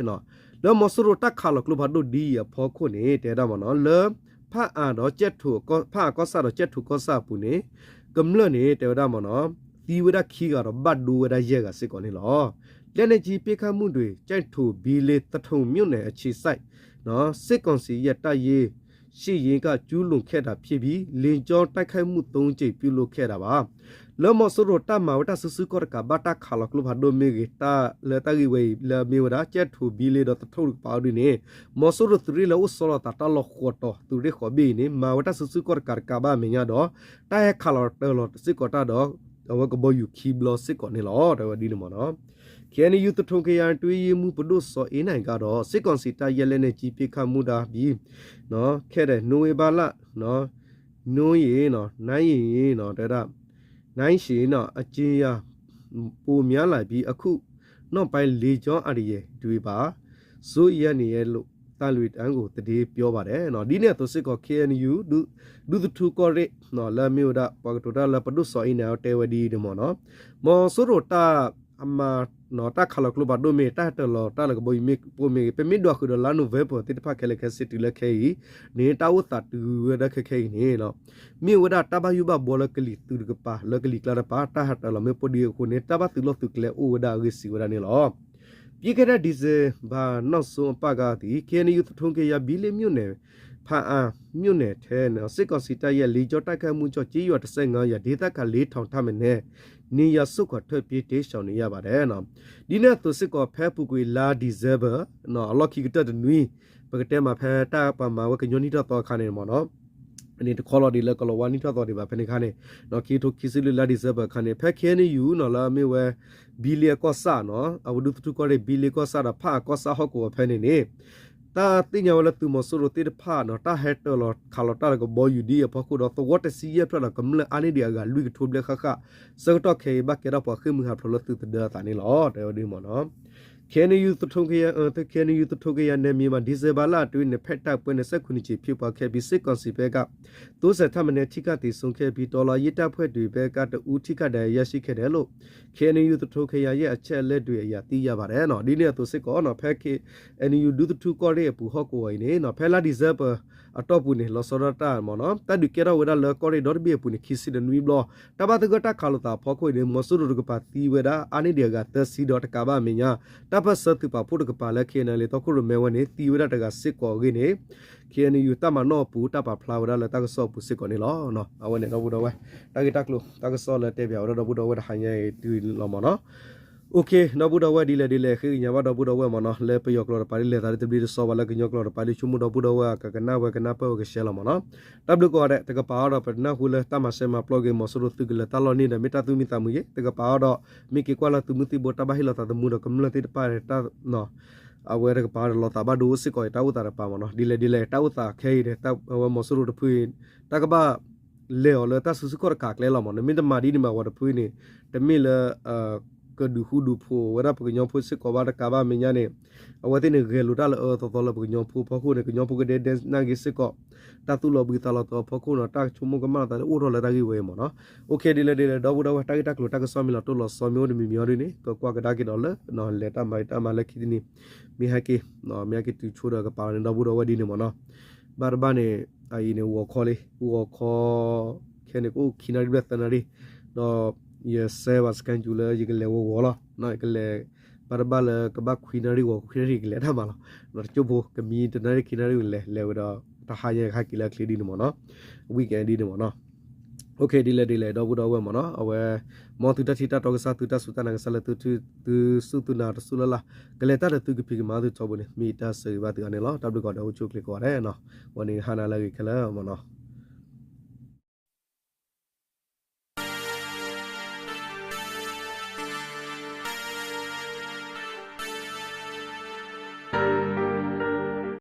လၢမီၤစိရိၤတၢ်ခးလီၤကျိဖးဒိၣ်ဒ်အံၤအဖီခိၣ်န့ၣ် တဲဝဲဒၣ်မ့ၢ်နီၤ လၢ ဖားအံဒီး ဖားအံကီၢ်ဆၣ်ဒီး ကျိုက်ထိုကီၢ်ဆၣ်အပူၤန့ၣ် ကမျၢၢ်န့ၣ် တဲဝဲဒၣ်မ့ၢ်နီၤ သံဝဲဒၣ်ခံဂၤဒီးဘၣ်ဒိဝဲဒၣ်ယဲၢ်ဂၤစ့ၢ်ကီးန့ၣ်လီၤ. လက်နက်ကြီးပစ်ခတ်မှုတွင် ကျိုက်ထို ဘီလ့ သထုံမြို့နယ်အခြေစိုက် စစ်ကောင်စီရဲ့ တပ်ရင်း ရှစ်ရင်းက ကျူးလွန်ခဲ့တာဖြစ်ပြီး လေကြောင်းတိုက်ခိုက်မှု သုံးကြိမ် ပြုလုပ်ခဲ့တာပါ လၢမီၤစိရိၤတၢ်မၤဝဲတၢ်စုဆူၣ်ခီၣ်တကးဘၣ်တၢ်ခးလီၤကျိဖးဒိၣ်မ့ၢ်ဂ့ၤ တၢ်လၢတၢ်ဂ့ၢ်ဝဲအံၤလၢအမ့ၢ်ဝဲဒၣ် ကျိုက်ထို ဘီလ့ ဒီးသထူၣ်တကပၤအီၤဒ်န့ၣ် မီၤစိရိၤသုးရ့ၣ်လၢအိၣ်ဆီလီၤသးတၢ်လီၢ်ဃိးတီၤ သုးရ့ၣ်ဃိးဘ့ၣ်အံၤန့ၣ် မၤဝဲတၢ်စုဆူၣ်ခီၣ်တကးတကးဘၣ်အမဲာ်ညါဒီး တၢ်ဟဲခးလီၤတၢၤလီၤစ့ၢ်ကီးတၢ်ဒီး အဝဲကဘီယူၤခံဘျီစ့ၢ်ကီးန့ၣ်လီၤ တဲဝဲဒ်န့ၣ်မ့ၢ်နီၤ ခ့ၣ်အဲၣ်ယူၣ် သထုံခရိုင် အတွင်းရေးမှူး ပဒိၣ်စီၤအ့နၢၣ်ကဒီး စစ်ကောင်စီတပ်ရဲ့ လက်နက်ကြီးပစ်ခတ်မှုဒါပြီး ခဲတဲ့ နိုဝင်ဘာလ နွေ နွေ နွေ နွေ နွေ နွေ အကြိမ်ရေ ပိုများလာပြီး အခုနောက်ပိုင်း လေကြောင်းအန္တရာယ်တွေပါ စိုးရိမ်ရတယ်လို့ သံလွင်တိုင်းကို သတင်းပြောပါတယ် ဒ်န့ၣ်အသိးစ့ၢ်ကီး ခ့ၣ်အဲၣ်ယူၣ် ဒူသထူၣ်ကီၢ်ရ့ၣ် လၢအမ့ၢ်ဝဲဒၣ် ပှၤကတိၤတၢ်လၢပဒိၣ်စီၤအ့နၢၣ်တဲဝဲဒ်အံၤန့ၣ်မ့ၢ်နီၤ မီၤစိရိၤတၢ် အမၤ တၢ်ခးလီၤကျိဖးဒိၣ်မ့ၢ် တၢ်ဟဲတၢၤလီၤတၢ်လၢကဘီယူၤမ့ၢ်ပိၢ်မ့ၢ်ဂ့ၤ ပမ့ၢ်ဒွးဃုာ်ဒီးလါ November သ့ၣ်တဖၣ်ခဲလၢာ်ခဲဆ့တုၤလၢခဲအံၤန့ၣ် တၢ်အိၣ်သးတုၤဝဲဒၣ်ခဲခဲအံၤန့ၣ် မ့ၢ်ဝဲဒၣ်တၢ်ဘၣ်ယိၣ်ဘၣ်ဘှီလၢကလံၤသုးတကပၤ လၢကလံၤကျါတကပၤ တၢ်ဟဲတၢၤလီၤမ့ၢ်ပိၢ်ဒ်အဃိန့ၣ် တၢ်ဘၣ်သုးလီၢ်သုးကျဲအိၣ်ဝဲဒၣ်အဂ့ၢ်စံးဝဲဒၣ်န့ၣ်လီၤ. ပြီးခဲ့တဲ့ ဒီဇင်ဘာ နောက်ဆုံးအပတ်ကသည် ခ့ၣ်အဲၣ်ယူၣ် သထုံခရိုင် ဘီလ့မြို့နယ် ဖားအံမြို့နယ်ထဲ စစ်ကောင်စီတပ်ရဲ့ လေကြောင်းတိုက်ခိုက်မှုကြောင့် ကျေးရွာ တစ်ဆယ့်ငါး ရွာ ဒေသခံ လေးထောင် ထက်မနည်း နေရပ်စွန့်ခွာ ထွက်ပြေး တိမ်းရှောင်နေရပါတယ် ဒ်န့ၣ်အသိးစ့ၢ်ကီး ဖဲအပူၤကွံာ်လါဒံၣ်စဲဘၢၣ် အလီၢ်ခံကတၢၢ်တနွံ ပကတဲမးဖဲတၢ်ပှၤမၤဝဲကညီနံၣ်ထီၣ်သီအခါန့ၣ်မ့ၢ်နီၤ န့ၣ်တခီလီၤဒ်လၢကလီၤဝါနံၣ်ထီၣ်သီဒံးဘၣ်ဖဲန့ၣ်အခါန့ၣ် ခံကထိခံဆံလွံၢ်လါဒံၣ်စဲဘၢၣ်အခါန့ၣ် ဖဲခ့ၣ်အဲၣ်ယူၣ်နီၤ လၢအမ့ၢ်ဝဲ ဘံလ့အကီၢ်ဆၣ်နီၤ အဝဲဒူသထူကီၢ်ရ့ၣ် ဘံလ့ကီၢ်ဆၣ်ဒီး ဖးအံကီၢ်ဆၣ်ဟီၣ်ကဝီၤဖဲန့ၣ်န့ၣ် တၢ်သ့ၣ်ညါဝဲလၢသုးမီၤစိရိၤသ့ၣ်တဖၣ်နီၤ တၢ်ဟဲတၢၤလီၤခးလီၤတၢ်လၢကဘီယူၤဒ်အံၤအဖီခိၣ်ဒီး သဝီတဆံယဲၢ်ဖျၢၣ်ဒီး ကမျၢၢ်အါန့ၢ်ဒံးအဂၤလွံၢ်ကထိဘျဲၣ်ဃၣ်ဃၣ် ဆၢကတီၢ်ခဲအံၤ ဘၣ်ကဲထီၣ်ပှၤဃ့ၢ်မှံဟးဖျိးလၢသုးသဒၢအသးန့ၣ်လီၤ တဲဝဲဒ်မ့ၢ်နီၤ ခ့ၣ်အဲၣ်ယူၣ် သထုံခရိုင် ခ့ၣ်အဲၣ်ယူၣ် သထုံခရိုင်နယ်မြေမှာ ဒီဇင်ဘာလအတွင်း နှစ်ဖက်တိုက်ပွဲ နှစ်ဆယ့်ခုနှစ်ကြိမ် ဖြစ်ပွားခဲ့ပြီး စစ်ကောင်စီဘက်က သုံးဆယ်ထက်မနည်း ထိခိုက်သေဆုံးခဲ့ပြီး တော်လှန်ရေးတပ်ဖွဲ့တွေဘက်က တစ်ဦး ထိခိုက်ဒဏ်ရာရရှိခဲ့တယ်လို့ ခ့ၣ်အဲၣ်ယူၣ် သထုံခရိုင်ရဲ့ အချက်အလက်တွေအရ သိရပါတယ် ဒ်န့ၣ်အသိးစ့ၢ်ကီးနီၤ ဖဲ ခ့ၣ်အဲၣ်ယူၣ် ဒူသထူကီၢ်ရ့ၣ်အပူၤဟီၣ်ကဝီၤအံၤန့ၣ်နီၤ ဖဲလါဒံၣ်စဲဘၢၣ်အတီၢ်ပူၤန့ၣ် လီၤဆီဒၣ်တၢ်မ့ၢ်နီၤ တၢ်ဒုးကဲထီၣ်ဝဲဒၣ်လၢကီၢ်ရ့ၣ်ဒီတဘ့ၣ်အပူၤန့ၣ် ခံဆံတနွံဘျီ တၢ်ဘၣ်သဂၢၢ်တၢ်ခးလိာ်သးအဖီခိၣ်အံၤန့ၣ် မီၤစိရိၤတကပၤသံဝဲဒၣ် အါန့ၢ်ဒံးအဂၤသၢဆံဒီးတကးဘၣ်အမဲာ်ညါ တၢ်ပၢၢ်ဆၢသုးပာ်ဖှိၣ်တကပၤလၢ ခ့ၣ်အဲၣ်ယူၣ် လ့ၤသီခိၣ်ရိၣ်မဲဝဲန့ၣ် သံဝဲဒၣ်တဂၤစ့ၢ်ကီးအဂ့ၢ်န့ၣ် ခ့ၣ်အဲၣ်ယူၣ် တပ်မတော်အပူၤ တၢ်ပာ်ဖျါဝဲဒၣ်လၢတၢ်ကစီၣ်အပူၤစ့ၢ်ကီးန့ၣ်လီၤ. အဝဲန့ၣ်ဒီပုၢ်ဒီဝဲၢ် တၢ်ဂ့ၢ်တၢ်ကျိၤ တၢ်ကစီၣ်လၢတဲပၠးဝဲဒၣ်ဒီပုၢ်ဒီဝဲၢ်တဟါညါအံၤတုၤလီၤမ့ၢ်နီၤ. ဒီပုၢ်ဒီဝဲၢ်ဒ်လဲၣ်ဒ်လဲၣ် ဃ့ကညးဘၣ်ဒီပုၢ်ဒီဝဲၢ်မ့ၢ်နီၤ လၢပယီၤကျိာ်တပၤဒ်လဲၣ်သးဒ်တဘျီတစီဘၣ်လၢကညီကျိာ်တပၤဒ်ဆိကမိၣ်ဒီပုၢ်ဒီဝဲၢ်ကကနၣ်ဝဲကနၢ်ပၢၢ်ဝဲကရှဲလီၤမ့ၢ်နီၤ. တၢ်ဘျုးကိးဂၤဒဲး တကပၤအီၤဒီးပနၢ်ဟူလၢတၢ်မၤစဲမၤပျီက့ၤ မီၤစိရိၤသုးကလၢၤတၢ်လီၢ်န့ၣ်ဒီး မ့ၢ်တၢ်သူၣ်မံသးမုာ်က့ၤ တကပၤအီၤဒီး မ့ၢ်က့ၤကွၢ်လၢသုးမုၢ်သံၣ်ဘိတၢ်ဘၣ်ဟ့ၣ်လီၤသးသမူဒီးကမျၢၢ်သ့ၣ်တဖၣ်န့ၣ် အဝဲတကပၤဒီးလီၤသးဘၣ်ဒိအိၣ်စ့ၢ်ကီးအံၤတၢ်အိၣ်သးတပၤမ့ၢ်နီၤ. ဒ်လဲၣ်ဒ်လဲၣ် တၢ်အိၣ်သးခဲအံၤဒီး အဝဲမီၤစိရိၤတဖုအံၤ တၢ်ကဘၣ်လဲၤအီၤလၢတၢ်စုဆူၣ်ခီၣ်တကးကျဲလီၤမ့ၢ်နီၤ. မ့ၢ်တမၤဒ်န့ၣ်မးဝဲတဖုအံၤန့ၣ် တမ့ၢ်လၢ ကဒုးဃူဒုးဖိးဝဲဒၣ်ပကညီဖိစ့ၢ်ကီးဘၣ်တကးဘၣ်မဲာ်ညါန့ၣ် အဝဲသ့ၣ်န့ၣ်ဂဲၤလိာ်တၢ်လၢအၢသီသီလၢပကညီဖိအဖီခိၣ်န့ၣ် ကညီဖိကဒဲဒဲနာ်က့ၤစ့ၢ်ကီး တၢ်သူၣ်လီၤဘှံးသးလီၤတီၤအဖီခိၣ်နီၤ တၢ်ဆိကမိၣ်ကမၣ်လီၤသးလၢအိၣ်ထီၣ်လၢတၢ်ဂ့ၢ်ဝဲအံၤမ့ၢ်နီၤ. အိၣ်ခ့ ဒ်လဲၣ်ဒ်လဲၣ် ဒီပုၢ်ဒီဝဲၢ် တၢ်ဂ့ၢ်တၢ်ကျိၤတၢ်ကစီၣ်မ့ၢ်လီၤတိၢ်လီၤဆီမ့ၢ်အိၣ်တမံၤမံၤအီၤဒ်န့ၣ် ကကွၢ်ကဒါက့ၤဒီးလၢ လဲၤတၢ်မၤတၢ်မၤလၢခံတနံၤ မ့ၢ်ဟဲက့ၤ မ့ၢ်ဟဲက့ၤတုၤဆိဒီးကပၤလီၤန့ၣ် ဒီပုၢ်ဒီဝဲၢ်ဒ်န့ၣ်မ့ၢ်နီၤ. ဘၣ်တဘၣ်န့ၣ် အအံၤန့ၣ် ဂီၤခီလံ ဂီၤခီ ခဲန့ၣ်ကအိၣ်ခံနၣ်ရံၣ်ဘျဲၣ်သၢနၣ်ရံၣ် ဒီး ယဆဲးဘၣ် schedule လၢယကလဲၤဝဲဂီၤလီၤ ကလဲၤ ဘၣ်တဘၣ်လၢကဘၣ်ခွံနၣ်ရံၣ်ဂီၤခီခွံနၣ်ရံၣ်ကလဲၤတၢ်မၤလီၤ. ဒီးတကၠိဖိကမံတနၣ်ရံၣ်ခံနၣ်ရံၣ်လဲၤ လဲၤဝဲဒီး တဟါညါကဟဲက့ၤလၢအချ့ဒ်န့ၣ်မ့ၢ်နီၤ weekend ဒ်န့ၣ်မ့ၢ်နီၤ. အိၣ်ခ့ ဒ်လဲၣ်ဒ်လဲၣ် ဒီပုၢ်ဒီဝဲၢ်မ့ၢ်နီၤ အဝဲ မ်သုတၢ်ထံၣ်တၢ်တီကစၢ် သုတၢ်စူၢ်တၢ်နာ်ကစၢ်လၢသု သုစူၢ်သုနာ်တစူၢ်လၢ်လၢ် ကလဲၤတၢ်ဒီးသုကဖံးကမၤသုထီဘိန့ၣ် မ့ၢ်တၢ်ဆၢဂ့ၤဘၣ်သုအါန့ၣ်လီၤ. တၢ်ဘျုးကိးဂၤဒဲး အိၣ်ဆူၣ်အိၣ်ချ့ကိးဂၤဒဲးနီၤ ဝဲန့ၣ်ဟါနၤလၢအဂ့ၤခဲလၢာ်မ့ၢ်နီၤ.